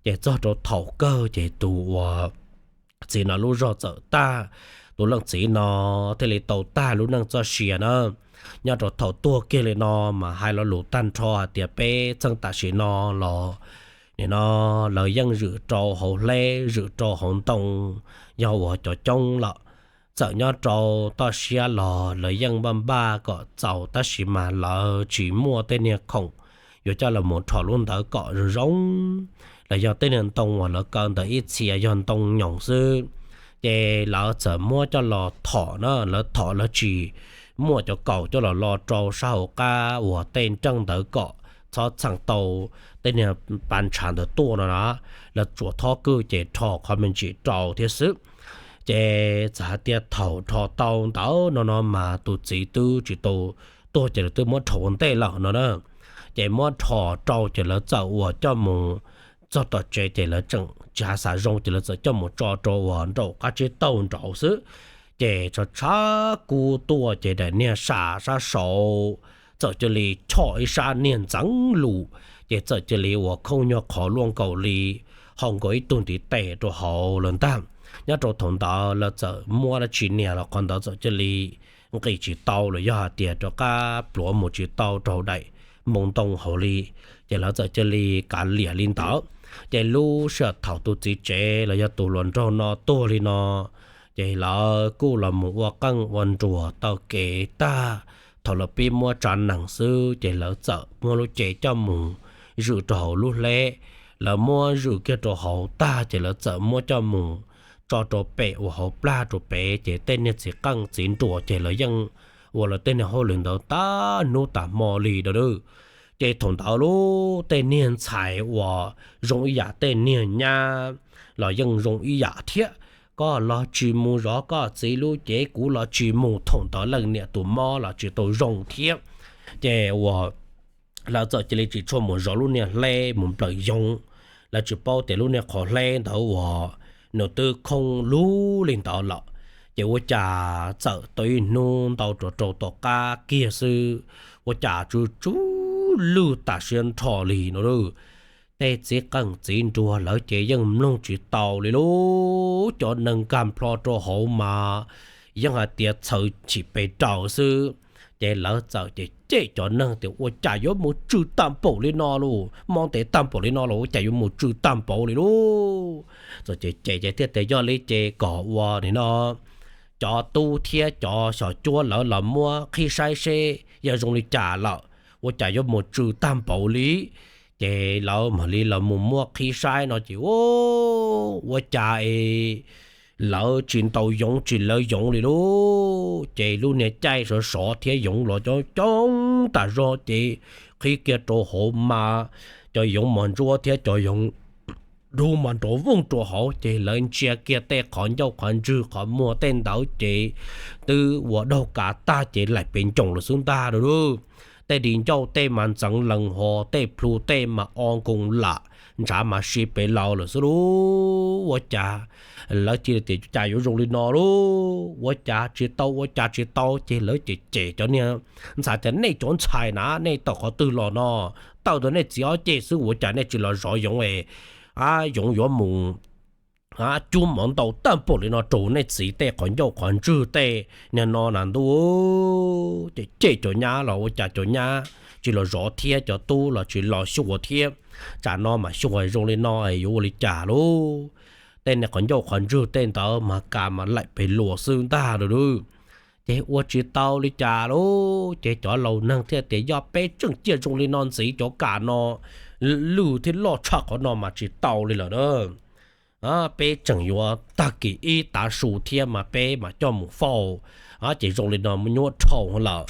Ces txog rau thaum kawg ces tus uas txiv no lub zog txawm tag, tus leej txiv no thiaj li tau tag lub neej txoj sia na. Nyob rau thaum tuag kiag li no mas hais lo lus tag nrho hais tias peb txheej tam sim no los nim no lawv yeej zwm rau hauv hleb, zwm rau hauv ntoo, yog uas cov coob lawm. Txawm nyob rau toj siab los lawv yeej npaj npaj kom txaus, tab sis mas lawv tsis muaj tej niag khoom yuav coj los mus rho lub ntawd kom zoo zoo, los yog tej niag ntoo uas lawv kaw ntawd ib txhia yog ntoo nyoos xwb. Ces lawv txawm muab coj los thom na, lawv thom lawv tsis muaj cov kaus coj los lo rau sab hauv qab uas tej nreej ntawd kom txhob txheem tau tej niag pa ntshav ntawd tuaj no na. Lawv tsuas thob kwj ces rho qhov me ntsis rau thiab xwb. Ces txawm hais tias thaum rho tau ntawd no no mas tus txiv twb tsis tau tuag ces lawv twb muab rho ua ntej lawm no na. Ces muab rho rau ces lawv txawm uas coj mus txog tom tsev ces lawv tseem tsis hav xav zoo ces lawv txawm coj mus tso rau uas nraum qab tsib taug nraud xwb. Ces tshav tshav kub tuaj ces daim niag sam sab saud txawm cia li choj ib sab niag ntxeev lus, ces txawm cia li uas khooj nyuag qhov luaj nkaus li hau nkaus ib tug ntiv tes rau hauv lawm ntag. Nyob rau thaum ntawd lawv txawm muab dab tsi nias los qhov ntawd txawm cia li nqis tsis tau los yog hais tias rov qab pluav mus tsis tau rau daim npoo ntoo hauv li. Ces lawv txawm cia li kav liam li ntawd. Ces lub sij hawm thaum tus txiv tsev los yog tus hluas nraug no tuag li no, ces lawv kuj los mus ua qeej ua nruas taw kev tag. Thaum lawv pib muab tsav nees xwb ces lawv txawm muab lub cev coj mus zwm rau hauv lub hleb. Lawv muab zwm kiag rau hauv tag ces lawv txawm muab coj mus tso rau pem uas hauv plag rau pem, ces tej niag txiv qeej txiv nruas ces lawv yeej ua lawv tej niag hauj lwm ntawd tag hnub tag hmo li dab. Ces thaum ntawd lub tej niag ntxhais uas zoo ib yam tej niag nyab los yeej zoo ib yam thiab. Koj los tsis mus zov koj txiv lub cev, kuv los tsis mus. Thaum ntawd leej niam tus mob los tsis tau zoo thiab. Ces uas lawv txawm cia li tsis tshua mus zov lub niag hleb mus nplawm yoov. Lawv tsis paub tias lub niag qhov hleb ntawd uas nws twb khoob lug li ntawd lawm. Ces ua cas txawm tau ib hnub ntau rau rau tom qab kiag xwb, ua cas tsuj tsuj lwj tam sim nrho li no. Tej txiv qeej txiv nruas lawv ces yeej mloog tsis tau li lub, cov neeg nkag nplho rau hauv mas yeej hais tias txhawv chim pes raws xwb. Ces lawv txawm ces cem cov neeg tias ua cas yuav mus tsw tag npaum li no lauj, mob ntev tag npaum li no los ua cas yuav mus tsw tag npaum li lub. Txawm ces cem ces thiaj tias yog li ces kom ua nim no cov tub thiab cov xyom cuab lawv los muab qhib saib seb yog zoo li cas lawm, ua cas yuav mus tsw tag npaum li. Ces lawv mam li los mus muab qhib saib no ces ua cas es lawv tsis ntaus yoov tsis lawv yoov li lub. Ces lub niag caij sov sov thiab yoov los coob coob tas zog ces qhib kiag rau hauv mas cov yoov mos ntsuab thiab cov yoov dub mas nrov vooj rau hauv, ces lawv ntsia kiag tej qhov ncauj qhov ntswg qhov muag tej ntawd ces twb ua daug kav tag ces laim pes ncoos lawm xwb ntag lauj. Tej di ncauj tej mas ntxeev lees hos, tej plhu tej mas o nkoos lam, ntshav mas si pes laus lawm xwb lub. Ua cas lawv cia li tias cas yuav zoo li no lub, ua cas tsis tau ua cas tsis tau, ces lawv cem cem cov niag ntxhais tias nej cov ntxhais na nej tawm qhov twg los no, tawm ntawm nej txiv ob ceg xwb ua cas nej tsis los zov yoov es yoov yuav mus cub mov ntau tag npaum li no rau nej txiv tej qhov ncauj qhov ntswg tej niag no na ntuj. Ces cem cov nyab los ua cas cov nyab tsis los zov thiab cov tub los tsis los xyuas thiab. Tsam no mas xyuas zoo li no yuav ua li cas lauj. Tej niag qhov ncauj qhov ntswg tej ntawd mas kas mas laim pes luas xwb ntag lauj. Ces ua tsis tau li cas lauj, ces cov laus neeg thiaj tias yog peb tseem ciaj zoo li no ntxiv cov kas no lwj thiab loj tshaj qhov no mas tsis tau li lawm na. Peb tseem yuav tag kis ib tav su thiab mas peb mam coj mus faus. Ces zoo li no muaj nyuaj dhau lawm.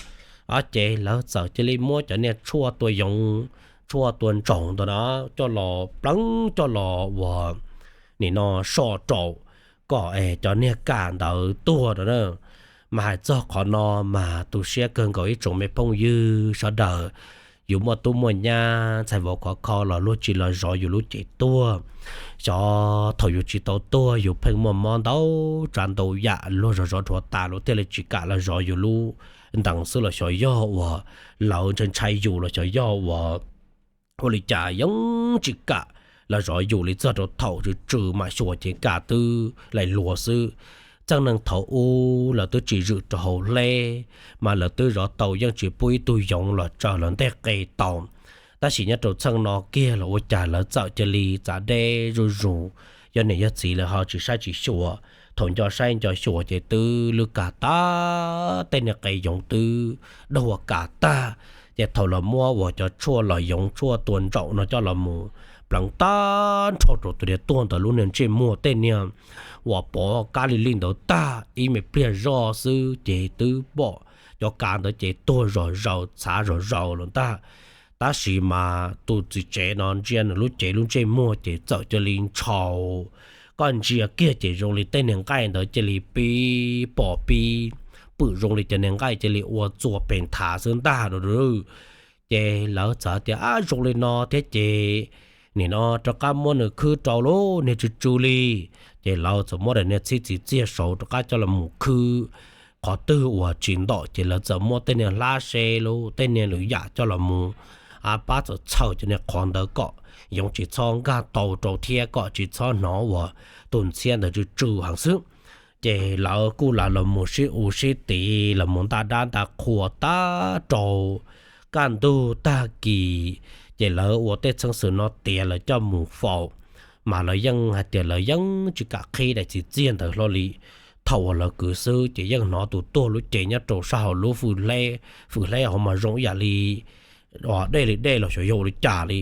Ces lawv txawm cia li muab cov niag tshuaj tua yoov, tshuaj tua ntsaum ntawd na coj los pleev coj los uas nim no so rau kom es cov niag kas ntawd tuag rau na. Mas hais txog qhov no mas tu siab kawg nkaus ib tsoom me phooj ywg sawv daws, yus muaj tub muaj nyab ntxhais vauv khov kho los luag tsis los zov yus lub cev tuag. Xyov thaum yus tsis tau tuag yus pheej muaj mob ntau tsav ntau yam luag zov zov dhuav tas luag thiaj li tsis kam los zov yus lub ntees xwb los xyov yog uas lawv ntshai ntshai yus los xyov yog uas ua li cas yeej tsis kam los zov yus li txog rau thaum tsw tsw mam xyuas ces kas twb laim luas xwb. Txheej neeg thaum ub lawv twb tsis zwm rau hauv hleb, mas lawv twb zov tau yeej tsis pub ib tug yoov los tsaws lawv ntej qe tau. Tab sis nyob rau txheej no kiag los ua cas lawv txawm cia li txav deb zuj zus, yog niam yog txiv lawv ho tsis saib tsis xyuas. Thaum nco saib nco xyuas ces twb lwj kas tag, tej niag qe yoov twb daug ua kas tag. Ces thaum los muab uas cov tshuaj los yoov tshuaj tua ntsaum no coj los mus pleev tag nrho rau tus niag tuag ntawd lub niag ntsej muag tej niag uas pov kab li li ntawd tag ib me pliag zoj xwb ces twb pom cov kas ntawd ces tuag zom zaws txhav zom zaws lawm ntag. Tab sis mas tus txiv tsev no ntsia nws lub cev lub ntsej muag ces txawm cia li ntshaus. Koj ntsia kiag ces zoo li tej niag nqaij ntawd cia li pib pom pib pwm zoo li cov niag nqaij cia li ua txuas pes nthav xwb ntag lauj. Ces lawv txawm tias ab zoo li no thiab ces nim no rov qab muab nws khwb rau lauj, niag tsw tsw li. Ces lawv txawm muab daim niag txhib txiv txiag saud rov qab coj los mus khwb qhov twg uas tsis ntom ces lawv txawm muab tej niag hlab se lauj, tej niag lwm yam coj los mus pab txhawm txhawm cov niag qhov ntawd kom yoov tsis txhob nkag tau rau thiab kom tsis txhob hnov uas tus ntxhiab ntawd tsw tsw heev xwb. Ces lawv kuj lam los mus sib u sib tiv los mus ntaj dab ntaj qhua tag rau kaj ntug tag kis, ces lawv ua tej txheej xwm no tiav lawv coj mus faus, mas lawv yeej hais tias lawv yeej tsis kam qhib daim txiv txiag ntawd hlo li. Thaum uas lawv kwv xwb ces yeej hnov tus tuag lub cev nyob rau sab hauv lub fwm hleb hauv mas zoo ib yam li dej li dej los xyov yog ua li cas li.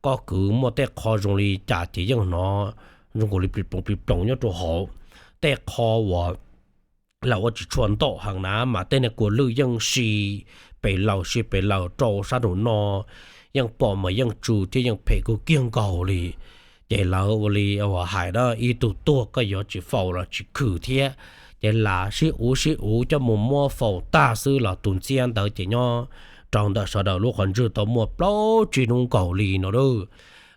Koj kwv muaj tej qho zoo li cas ces yeej hnov zoo nkaus li plis ploos plis ploos nyob rau hauv. Tej qho uas lam ua tsis tshua ntau heev na mas tej niag kua lwj yeej si pes laws si pes laws rau sab nraum no, yeej pom mas yeej tsw thiab yeej phem kawg kiag nkaus li. Ces lawv ua li uas hais na, ib tug tuag koj yuav tsis faus los tsis khwm thiab, ces lam sib uv sib uv coj mus muab faus tag xwb los tus ntxhiab ntawd ces nyob rau ntawm sawv daws lub qhov ntswg tau muaj plaub tsib hnub nkaus li no lawm.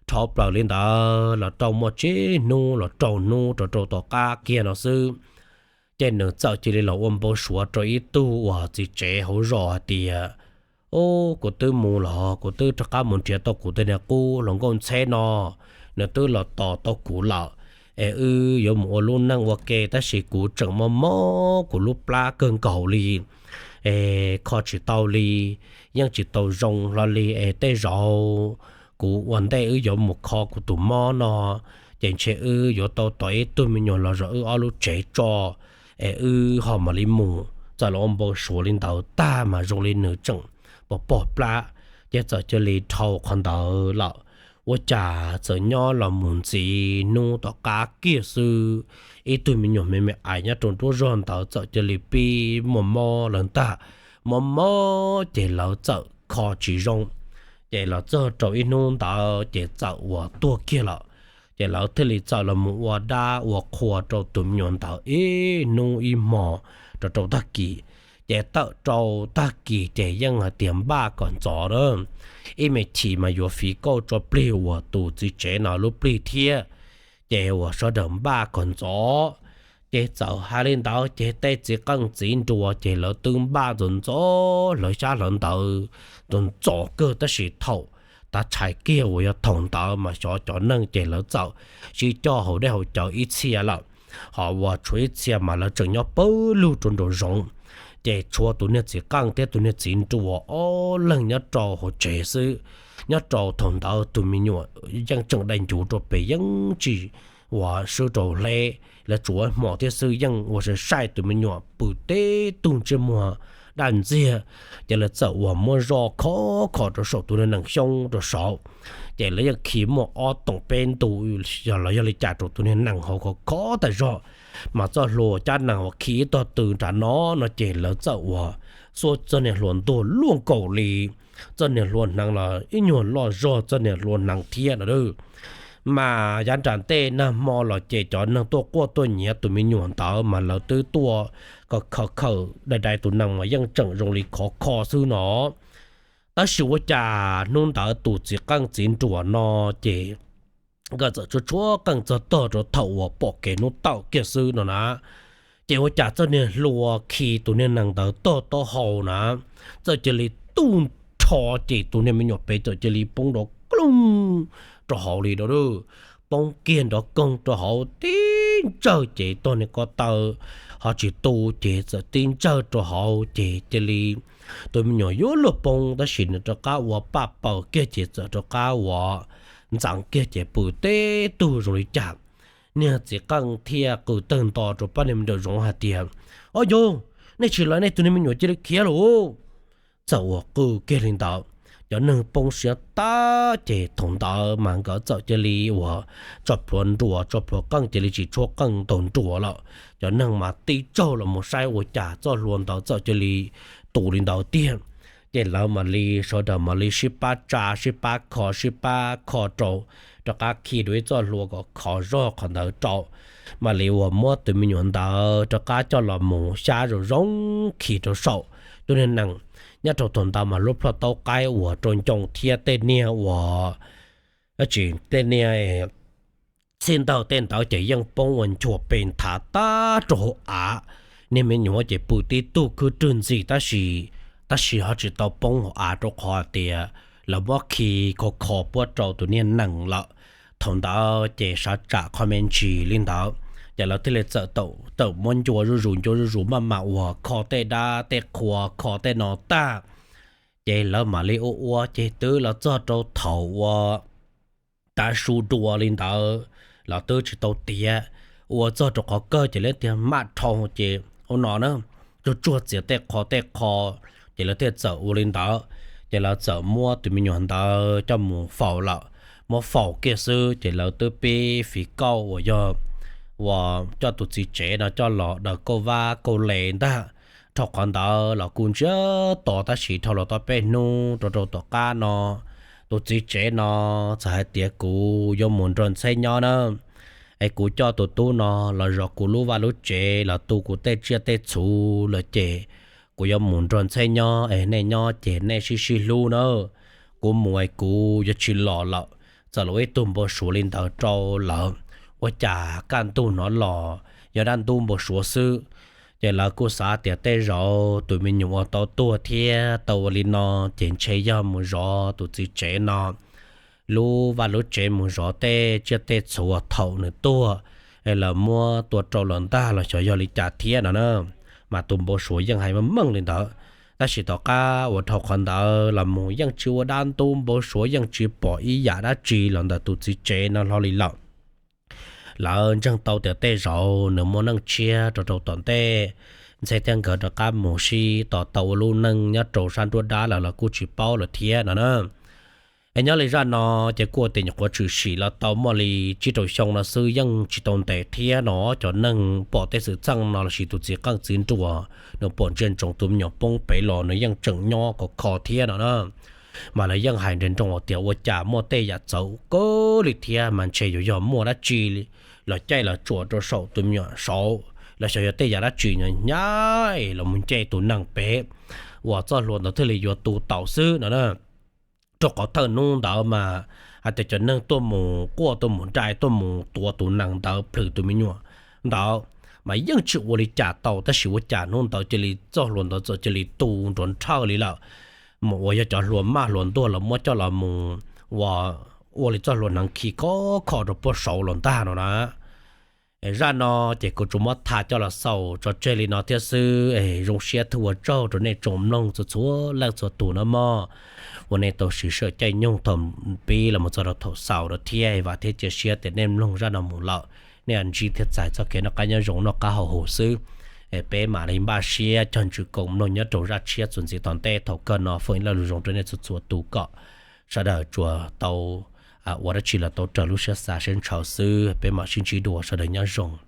Dhau plaws li ntawd los rau muaj tsib hnub los rau hnub rau rau tom qab kiag no xwb, ces nws txawm cia li los ua npau suav rau ib tug uas txiv tsev hauv zos hais tias, Ub, kuv twb mus los kuv twb rov qab mus nrhiav tau kuv tej niag qub hluas nkauj ntxheb no, nws twb los tos tau kuv lawm, es wb yuav mus ua lub neej ua ke tab sis kuv tseem mob mob kuv lub plab kawg nkaus li, es kho tsis tau li, yeej tsis tau zoo hlo li es tej zaum kuv ua ntej wb yuav mus kho kuv tus mob no, ces ntshe wb yuav tau tos ib tug me nyuam los zov wb ob lub tsev tso, es wb ho mam li mus. Txawm los ua npau suav li ntawd tag mas zoo li nws tseem pom pom plab, ces txawm cia li dhau qhov ntawd lawm. Ua cas txawm nyob los mus ntxiv hnub tom qab kiag xwb, ib tug me nyuam me me ais nyob rau nruab zog ntawd txawm cia li pib muaj mob lawm ntag. Mob mob ces lawv txawm kho tsis zoo, ces los txog rau ib hnub ntawd ces txawm uas tuag kiag lawm. Ces lawv thiaj li txawm los mus ua dab ua qhua rau tus me nyuam ntawd ib hnub ib hmo rau rau tag kis. Ces tawm rau tag kis ces yeej hais tias npaj kom ntxov a, ib me chim mas yuav fiv kauj tso plig uas tus txiv tsev no lub plig thiab, ces uas sawv daws npaj kom ntxov. Ces txawm hais li ntawd ces tej txiv qeej txiv nruas ces lawv twb npaj ntxov ntxov hlawv xyab hlawv ntawv ntxov ntxov kawg tab sis thaum tav tshais kiag uas yog thaum ntawd mas xyov cov neeg ces lawv txawm sib coj haus dej haus cawv ib txhia lawm, ho uas tshuav ib txhia mas lawv tseem nyob pawg lug rau nraum zoov. Ces tshuav tus niag txiv qeej thiab tus niag txiv nruas ob leeg nyob rau hauv tsev xwb. Nyob rau thaum ntawd tus me nyuam yeej tseem dai ncuv rau pem yeej tsis uas swb rau hleb, lawv tsuav hmo thiab xwb yeej ua sai sai tus me nyuam pw teb tug ntsej muag daj ntxiag. Ces lawv txawm uas muab zoj khov kho rau saum tus niag nees xyoob rau saud, ces lawv yeej khi muaj ob toom peb ntu los yog li cas rau tus niag nees hauv khov khov tas zog, mas txoj hlua cab nees uas khi ib tog tw nram no no ces lawv txawm uas xuas txoj niag hlua ntuag luaj nkaus li txoj niag hlua hneev los ib nyuag loj zog txoj niag hlua hneev thiab no. Mas yav nram ntej nag hmo los ces cov neeg tuaj quaj tuaj nyiav tus me nyuam ntawd mas lawv twb tuaj kom khaws khaws dai dai tus nees mas yeej tseem zoo li khov kho xwb no. Tab sis ua cas hnub ntawd tus txiv qeej txiv nruas no ces nkawd txawm tshuav tshuav qeej txog tog rau thaum uas pom kev hnub tawm kiag xwb no na. Ces ua cas txoj niag hlua khi tus niag nees ntawd tog taub hau na, txawm cia li tuj nrho, ces tus niag me nyuam pem txawm cia li poob rov klooj rau hauv li no. Poob kiag nrov koog rau hauv tib ntsawg ces tog niag ko taw ho tsis tu, ces txawm tib ntsawg rau hauv ces cia li tus me nyuam yuav luag poob tab sis nws rov qab ua paj paws kiag ces txawm rov qab ua ntxeev kiag ces pw teb tug zoo li cas. Niag txiv qeej thiaj qw tawg nto rau pab niag me nyuam zoov hais tias, Ob yog, nej tsis lawv nej tus niag me nyuam cia li khiav lauj. Txawm uas qw kiag li ntawd, cov neeg poob siab tag ces thaum ntawd mas nkawd txawm cia li uas tso plhuav nruas tso plhuav qeej cia li tsis tshuav qeej ntaus nruas lawm. Cov neeg mas tib tsaug los mus saib ua cas txoj hlua ntawd txawm cia li tu li ntawd tiag. Ces lawv mam li sawv daws mam li sib pab tsa sib pab kho sib pab kho rau, rov qab khi dua ib txoj hlua kom khov zog qhov ntawd rau. Mam li uas muab tus me nyuam ntawd rov qab coj los mus xyab zoo zoo khi rau saum tus niag nees. Nyob rau thaum ntawd mas lub plhaub taub qaib uas rau ncoo thiab tej niag uas, tsis, tej niag txhij ntawd tej ntawd ces yeej poob ua nchuav pes nthav tag rau hauv av. Niag me nyuam ces pw tib tug khwb rwg ntxig tab sis, tab sis ho tsis tau poob hauv av rau qhov tias lawv muab khi kho kho puab rau tus niag nees lawm. Thaum ntawd ces sav tsam qhov me ntsis li ntawd, Ces lawv thiaj li txawm tawm muab ncua zuj zus ncua zuj zus maj mam uas kho tej dab tej qhua kho tej no tag, ces lawv mam li ua ua ces twb los txog rau thaum uas tav su dua li ntawd los twb tsis tau tiav. Ua txog rau qhov kawg ces lawv tias mam dhau ces ua no na, tsuag tsuag txiav tej qho tej qho, ces lawv thiaj txawm ua li ntawd. Ces lawv txawm muab tus me nyuam ntawd coj mus faus lawm. Muab faus kiag xwb ces lawv twb pib fiv kauj uas yog uas coj tus txiv tsev no coj los daws kauj vab kauj le ntag. Dhau qhov ntawd los kuj ntsiag to tab sis dhau los tau peb hnub rau rau tom qab no, tus txiv tsev no txawm hais tias kuv yuav mus nrog ntxheb nyob na, es kuv coj tus tub no los zov kuv lub vaj lub tsev los tu kuv tej tsiaj tej txhu lawm ces kuv yuav mus nrog ntxheb nyob es nej nyob ces nej sib sib hlub na. Kuv mus es kuv yuav tsis los lawm. Txawm los ib tug npau suav li ntawd rau lawv, ua cas kaj ntug hnov los yog dab ntub npau suav xwb. Ces lawv kuj xav tias tej zaum tus me nyuam uas tau tuag thiab tau ua li no ces ntshe yog mus zov tus txiv tsev no lub vaj lub tsev mus zov tej tsiaj tej txhu uas thaum nws tuag es lawv muab tua rau lawm ntag los xyov yog li cas thiab no na. Mas tus npau suav yeej hais meej meej li ntawd. Tab sis tom qab uas dhau qhov ntawd los mus yeej tsis ua dab ntub npau suav yeej tsis pom ib yam dab tsi los ntawm tus txiv tsev no hlo li lawm. Lawv ntseeg tau tias tej zaum nws muaj neej tshiab rau rau tom ntej, ntxheb thiab nkawd rov qab mus sib tos tau ua lub neej nyob rau sab nruab dab lawm los kuj tsis paub lawm thiab no na. Es nyob li zaj no ces kuj ua tias nyuam qhuav tshwm sim los tau muaj li tsib rau xyoo no xwb yeej tsis tau ntev thiab no. Cov neeg pom tej xwm txheej no lossis tus txiv qeej txiv nruas nws pom ntsia ntsoov tus me nyuam poob pem los nws yeej tseem nyob khov kho thiab no na. Mas lawv yeej hais nrov nroo tias ua cas muaj tej yam txawv kawg li thiab mas ntshe yuav yog muaj dab tsi los caij los tsuam rau saum tus me nyuam saud los xyov yog tej yam dab tsi no nyab los mus nce tus neeg pem uas txoj hlua ntawd thiaj li yuav tu tau xwb no na. Rau qhov thawj hnub ntawd mas hais tias cov neeg tuaj mus quaj tuaj mus dai tuaj mus tuav tus nees ntawd plhws tus me nyuam ntawd mas yeej tsis ua li cas tau, tab sis ua cas hnub ntawd cia li txoj hlua ntawd txawm cia li tu nrov nrhawj li lawm. Mus ua yog cov hlua maj hlua ntuag los muab coj los mus ua, ua li txoj hlua hneev khi khov kho rau puag saud los ntag no na. Zaj no ces kuv tsuas muab tham coj los xaus tso tseg li no thiab xwb es zoo siab thiab ua tsaug rau nej tsoom mloog txhua txhua leej txhua tus nawb mog, uas nej tau siv sij hawm caij nyoog thaum pib los mus txog rau thaum xaus no thiab. Vam thiab cia siab tias nej mloog zaj no mus lawm nej ntsib thiab txais txoj kev noj qab nyob zoo noj qab haus huv xwb. Es peb mam li npaj siab cog ntsws koom mloog nyob rau zaj tshiab txuas ntxiv tom ntej. Thaum kawg no foom ib lo lus zoo rau nej txhua txhua tus kom sawv daws tsuas tau ua dab tsi los tau raws lub siab xav siab ntshaw xwb. Peb mam sib ntsib dua, sawv daws nyob zoo.